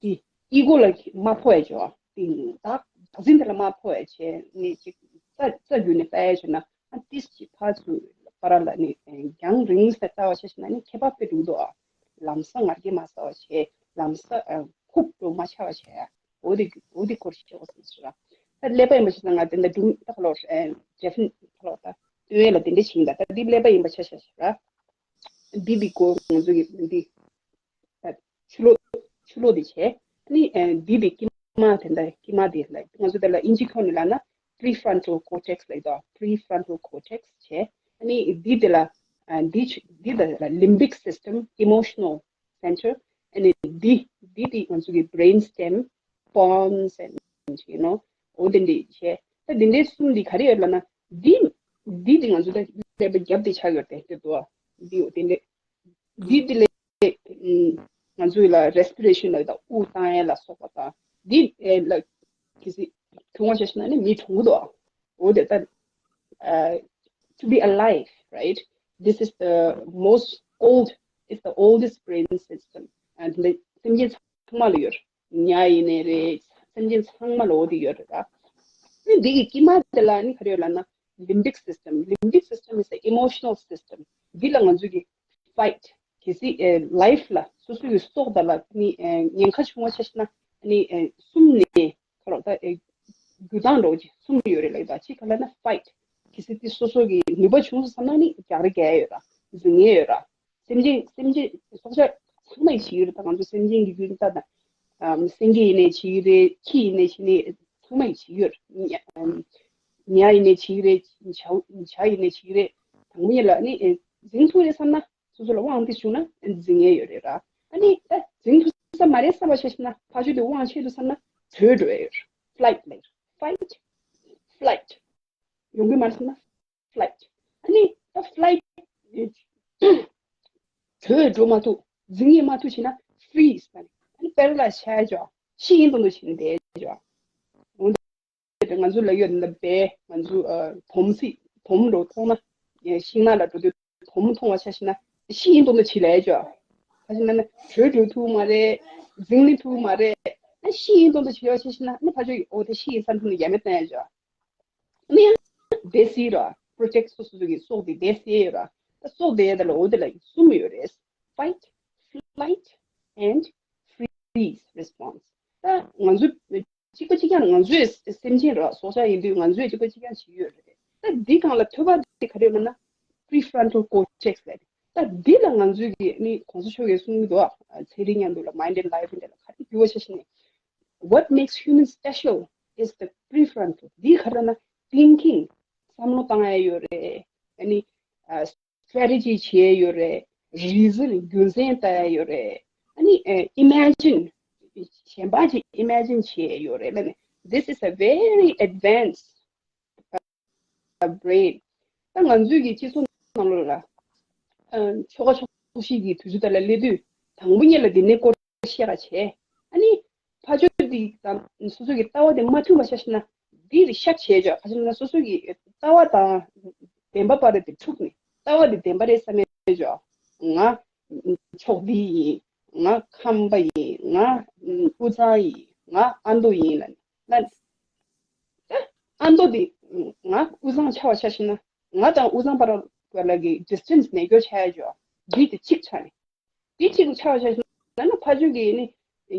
དེ་ཨི་གོ་ལ་མ་ཕོག་ཡ་བྱོས། དེ་བདག་བདག་འཛིན་དེ་ལ་མ་ཕོག་ཡ་བྱས་ནས་ཅིག་རྩ་རྩ་བརྒྱུད་ནས་ལྟ་ཡ་བྱོས་ན་ཨ་ཏིས་ཅིག་ཕར་ཚུར་བར་ལ་ནི་རྒྱང་རིང་ས་ལྟ་བ་བྱས་ཤིག་ན་ནི་ཁྱད་པར་དཔེ་འདུག་འདུག་ཨ། ལམ་སང་ང་རྒྱལ་མ་ཟ་བ་བྱས། ལམ་སང་ཨ་ཁུག་འགྲོ་མ་ཆགས་པ་བྱས། འོ་དེ་འོ་དེ་སྐོར་ཞིག་བཤད་དགོས་བསམ་སོང་ར། ད་ཀླད་པ་ཡིན་པ་ཞིག་ན་ང་དེ་འདྲ་སྒྲུང་ད་ཁ་ལོ་ཨེ་ཇེ་ཕིན་ཁ་ལོ་ད་སྟོན་ཡས་ལ་དེ་འདྲ་བྱིན་ད། ད་འདི་ཀླད་པ་ཡིན་པ་ཆ་བཞག་ཞིག་ར། འདི་འདི་སྐོར་ང་ཚོ་གི་འདི་ད་ཆུ་ལོག་ཆུ་ལོག་འདི་བྱས། ཨ་ནི་ཨེ་འདི་འདི་དཀྱིལ་མ་དེ་འདྲ་དཀྱིལ་མ་དེ་ལ་ང་ཚོ་དེ་ལ་ཨིན་ཇི་ཁོ་ནས་ལབ་ན་prefrontal cortex ལབ་དོ། prefrontal cortex བྱས། ཨ་ནི་འདི་དེ་ལ་ཨ་འདི་ཆུ་འདི་ལ་ལ་limbic system, emotional center. ཨ་ནི་འདི་འདི་དེ་ང་ཚོ་གི་brain stem, pons and you know འོ་དེ་འདྲ་བྱས། ད་འདི་འདྲའི་གསུམ་འདི་ག་རེ་ཡོད་ལབ་ན་འདི་འདི་དེ་ང་ཚོ་ད་ཀླད་པ་རྒྱབ་དེ་ཆགས་ཡོད་དེ་དེ་དོ། འདི་འོ་དེ་འདྲ་འདི་དེ་ལས་ང་ཚོ་ལ་respiration ལ་ད་དབུགས་བཏང་ཡས་ལ་སོགས་པ་དང་འདི་ལ་གི་སི་ཁྱུང་བ་ཆ་ཤི་ན་ནི་མི་གྲོངས་གི་འདུག། འོ་དེ་ལྟར uh, to be alive, right? This is the most old, it's the oldest brain system. And the སེམས་ཅན་ཚང་མ་ལ་ཡོད། ཉ་ཡིན་ནའི་རེད། སེམས་ཅན་ཚང་མ་ལ་འོ་དེ་ཡོད་རེད་ད། ནི་འདི་གི་དཀྱིལ་མ་དེ་ལ་ནི་ག་རེ་ཡོད་ལབ་ན་limbic system. Limbic system is the emotional system. འདི་ལ་ང་ཚོ་གི་fight གལ་སྲིད་ཨེ་life ལ་སོ་སོ་ཡི་སྲོག་དང་ལ་ནི་ཨེ་ཉེན་ཁ་བྱུང་བ་ཆ་ཤི་ན་ནི་ཨེ་གསུམ་ནས་ཁ་ལོ་ད་ཨེ་རྒྱུ་དང་འགྲོ་གི་གསུམ་ཡོད་རེད་ལ། ད་ཅི་ག་ལ་ན་fight གལ་སྲིད་དེ་སོ་སོ་གི་ནུས་པ་བྱུང་སོང་བསམ་ན་ནི་རྒྱག་རེ་རྒྱག་ཡོད་ར། འཛིང་ཡས་ཡོད་ར། སེམས་ཅན་སེམས་ཅན་སྲོག་ཆགས་ཚང་མ་ཡི་བྱེད་ཡོད་རེད། ད་ང་ཚོ་སེམས་ཅན་གྱི་རྒྱུད་ད་ད་སེང་གེ་ཡིན་ནའི་བྱེད་ཀྱི་རེད། ཁྱི་ཡིན་ནའི་བྱེད་ནའི་ཚང་མ་ཡི་བྱེད་ཡོད་རེད། ཉ་ཡིན་ནའི་བྱེད་ཀྱི་རེད། བྱ་བྱ་ཡིན་ནའི་བྱེད་ཀྱི་རེད། དང་པོ་ཉིད་ལ་ནི་འཛིང་ཐུབ་རེད་བསམ་ན། སོ་སོ་ལ་དབང་དེ་བྱུང་ན་འཛིང་ཡས་ཡོད་རེད་ར། ཨ་ནི་ད་འཛིང་ཐུབ་ ས་མ་རེད་བསམ་པ་ཤེས་ཤེ་ན་ཕ་ཆོས་དེ་དབང་ཆེ་དུ་བསམ་ན་བྲོས་འགྲོ་ཡ་ཡོད། Flight ལབ་ཡོད། Fight, flight. ཡོང་གི་མ་རེད་བསམ་ན་flight. ཨ་ནི་ད་flight བྲོས་འགྲོ་མ་ཐུབ། འཛིང་ཡས་མ་ཐུབ་ཕྱིན་ན་freeze ལབ་ནས་ཨ་ནི་paralyze ཆགས་ཡ་ཅོ། ཤི་ཡིན་མདོག་མདོག་བྱས་ནས་བསྡད་ཡ་ཅོ། འོན་ཏེ་ང་ཚོ་ལ་ཡོད་ན་བས་ང་ཚོ་ཨ་བོམ་སི་བོམ་འགྲོ་མཐོང་ན་ཤིང་ནགས་ལ་འགྲོ་དུས་བོམ་མཐོང་བ་ཆ་ཤེ་ན་ཤི་ཡིན་མདོག་མདོག་བྱེད་ལས་ཅོ། ཁ་ཤས་ན་ན་བྲོས་འགྲོ་ཐུབ་མ་རེད། འཛིང་ནི་ཐུབ་མ་རེད། ཨ་ཤི་ཡིན་མདོག་མདོག་བྱེད་བ་ཆ་ཤེ་ན་ཨ་ནི་ཕ་ཆོས་ཀྱི་འོ་དེ་ཤི་ཡིན་བསམ་ཐུབ་ནི་ཡ་མེད་བསྟན་ཡ་ཅོ། ཨ་ནི་ཡང་བདེ་སྲིད་ར་protect སོ་སོ་སོ་གི་སྲོག་དེ་བདེ་སྲིད་ར། ད་སྲོག་བདེ་ཡ་དེ་ལ་འོ་དེ་ལ་གསུམ་ཡོད་རེད། Fight, flight and freeze response. ད་ང་ཚོ་གཅིག་པ་གཅིག་རྐྱང་ང་ཚོའི་སེམས་ཅན་ར་སྲོག་ཆགས་ཡིན་དུས་ང་ཚོས་གཅིག་པ་གཅིག་རྐྱང་བྱེད་ཀྱི་ཡོད་རེད། ད་འདི་སྒང་ལ་ཐོས་པ་འདི་ག་རེ་ཡོད་ལབ་ན་prefrontal cortex ལབ་རེད། ད་འདི་ལ་ང་ཚོས་ཀྱི་ནི་གོང་ས་མཆོག་གིས་གསུང་གི་འདུག་ཨ། ཚན་རིག་མཉམ་དུ་ལ་mind and life འདི་ལ་ག་རེ་འགྱུར་བ་ཆ་ཤེ་ན། What makes human special is the prefrontal. འདི་ག་རེ་ལབ་ན་thinking བསམ་བློ་བཏང་ཡ་ཡོད་རེད། ཨ་ནི་ཨ་strategy བྱེད་ཡ་ཡོད་རེད། reason རྒྱུ་མཚན་ལྟ་ཡ་ཡོད་རེད། ཨ་ནི་ཨ་imagine གཞན་པ་ཅིག་imagine བྱེད་ཡ་ཡོད་རེད་ལབ་ནས། This is a very advanced brain. ད་ང་ཚོའི་གི་སྤྱི་ཚོགས་ནང་ལོགས་ལ་ཨ་ཆོལ་ཁ་ཕྱོགས་བཞི་གི་དུས་ཚོད་དེ་ལ་སླེབས་དུས་དང་པོ་ཉིད་ལ་འདི་ནས་སྐོར་བཤད་ར་བྱས། ཨ་ནི་ཕ་ཆོས་འདི་དང་སོ་སོ་གི་ལྟ་བ་དེ་མ་མཐུན་པ་ཆ་ཤེ་ན་འདི་རེད་ཤག་བྱས་ཅོ། ཁ་ཤས་ན་སོ་སོ་གི་ལྟ་བ་དང་བདེན་པ་བར་དེ་འཁྲུག་ནས་ལྟ་བ་དེ་བདེན་པ་རེད་བསམ་ཡས་ཅོ། ང་ཕྱོགས་འདི་ཡིན། ང་ཁམས་པ་ཡིན། ང་དབུས་གཙང་ཡིན། ང་ཨ་མདོ་ཡིན་ལབ་ནས། ད་ཨ་མདོ་འདི་ང་དབུས་གཙང་ཆགས་པ་ཆ་ཤེ་ན་ང་དང་དབུས་གཙང་བར་བར་ལ་གི་distance མེད་སྐྱོ་ཆགས་ཡ་ཅོ། འདི་དེ་གཅིག་ཆགས་ནས། དེ་གཅིག་ཆགས་བྱས་ན་ན་ཕ་ཆོས་ཀྱི་ནི་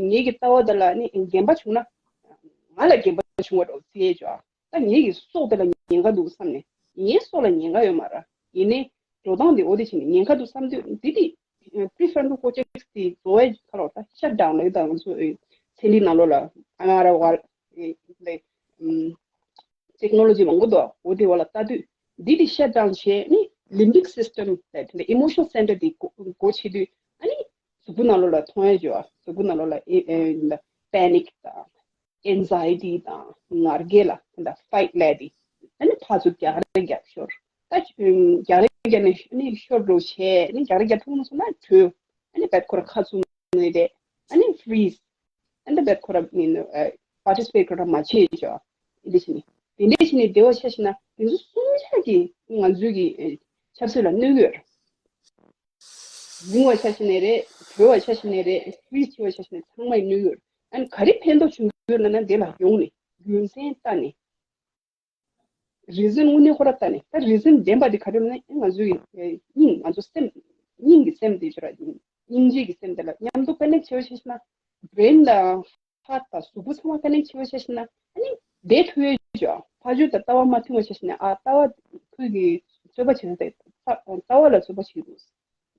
ངེད་ཀྱི་ལྟ་བ་དེ་ལ་ནི་འགལ་བ་བྱུང་ན་ང་ལ་འགལ་བ་བྱུང་བ་འདྲ་བོ་བརྩི་ཡས་ཅོ། ད་ངེད་ཀྱི་སྲོག་དེ་ལ་ཉེན་ཁ་འདུག་བསམ་ནས་ངའི་སྲོག་ལ་ཉེན་ཁ་ཡོད་མ་རེད། ཡིན་ནའི་འགྲོ་སྟངས་དེ་འོ་དེ་བྱས་ནས་ཉེན་ཁ་འདུག་བསམ་དུས་འདི་དེ་prefrontal cortex དེ་འགྲོ་བའི་ཁ་ལོ་ད་shut down ལ་ཡོད། ད་ང་ཚོ་ཚན་རིག་ནང་ལོགས་ལ་ཨ་ང་ར་བ་ལ་technology མང་པོ་འདུག་འོ་དེ་བ་ལ་ལྟ་དུས་འདི་དེ་shut down བྱས་ནི་limbic system ལ་དེ་འདྲ་emotional center དེ་སྒོ་སྒོ་ཕྱེ་དུས་ཨ་ནི་གཟུགས་པོ་ནང་ལོགས་ལ་མཐོང་ཡ་ཅོ། གཟུགས་པོ་ནང་ལོགས་ལ་ཨེ་ཨེ་panic དང་anxiety དང་ང་རྒྱལ་ལ་དེ་འདྲ་fight ལབ་དེ་ཨ་ནི་ཕར་ཚུར་རྒྱག་རེས་རྒྱབ་ཤོར། ད་རྒྱག་རེས་རྒྱབ་ནས་ཨ་ནི་ཤོར་འགྲོ་བྱས་ནི་རྒྱག་རེས་རྒྱབ་ཐུབ་མ་སོང་ན་བྲོས། ཨ་ནི་བད་ཁོ་ར་ཁ་བཙུམ་ནས་བསྡད། ཨ་ནི་freeze ཨ་ནི་བད་ཁོ་ར་མིན་participate ཁོ་ར་མ་བྱེད་ཅོ། འདི་བྱས་ནས་དེ་འདྲས་བྱས་ནས་བདེ་བ་ཆ་ཤེ་ན་དེ་ཚོ་གསུམ་ཆ་གིས་ང་ཚོའི་གི་ཆབ་སྲིད་ལ་གནོད་གི་ཡོད་རེད། རྫུན་བ་ཆ་ཤེ་ནས་རེད། བྲོས་བ་ཆ་ཤེ་ནས་རེད། freeze བྱས་བ་ཆ་ཤེ་ནས་ཚང་མ་ཡི་གནོད་གི་ཡོད་རེད། ཨ་ནི་ག་རེ་ཕན་ཐོགས་བྱུང་གི་ཡོད་ལབ་ན་དེ་ལ་ཡོང་ནས་རྒྱུ་མཚན་ལྟ་ནས། reason དངོས་གནས་ཁོ་ར་ལྟ་ནས་ད་reason བདེན་པ་འདི་ག་རེ་ལབ་ན་ང་ཚོའི་སྙིང་ང་ཚོ་སེམས་སྙིང་གི་སེམས་འདི་ཚོ་ར་སྙིང་རྗེ་གི་སེམས་འདི་ལ་མཉམ་དུ་connect བྱེད་པ་ཤེས་ན་brain དང་heart དང་གཟུགས་པོ་ཚང་མ་connect བྱེད་པ་ཤེས་ན་ཨ་ནི་བསྡད་ཐུབ་ཡོད་ཅོ། ཕ་ཆོས་དང་ལྟ་བ་མ་མཐུན་པ་ཤེས་ན་ཨ་ལྟ་བ་ཁོས་ཀྱི་རྩོད་པ་བྱེད་ན་ལྟ་བ་ལ་རྩོད་པ་བྱེད་འདུག་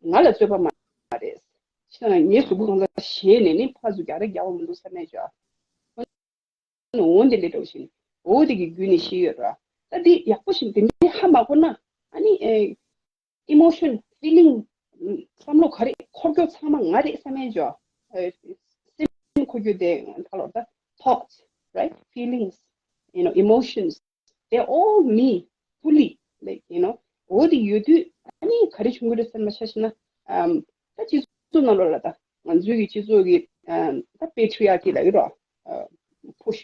ང་ལ་རྩོད་པ་མ་རེད། ཤེས་ན་ངའི་གཟུགས་པོ་གང་ཚ་ཞེད་ནས་ནི་ཕར་ཚུར་རྒྱག་རེས་རྒྱག་པ་མི་འདུག་བསམ་ནས་ཅོ། འོ་འདི་འདྲ་འདྲ་བཞིན་འོ་འདི་གི་བརྒྱུད་ནས་ཤེས་ཡོད་ར། ད་འདི་ཡག་པོ་ཞིག་འདི་འདྲའི་ཧ་མ་གོ་ན་ཨ་ནི་ཨེ་emotion feeling བསམ་བློ་ག་རེ་འཁོར་རྒྱུ་ཚང་མ་ང་རེད་བསམ་ཡས་ཅོ། ཨེ་སེམས་འཁོར་རྒྱུ་དེ་ད་ལོ་ད་thoughts, right, feelings, you know, emotions, they all me fully, like, you know, འོ་དེ་ཡོད་དུས་ཨ་ནི་ག་རེ་བྱུང་གི་རེད་བསམ་པ་ཆ་ཤེ་ན་ཨམ་ད་སྤྱི་ཚོགས་ནང་ལོགས་ལ་ད་ང་ཚོའི་གི་སྤྱི་ཚོགས་ཀྱི་ཨམ་ད་patriarchy ལབ་ཀྱི་རོ། ཨ་push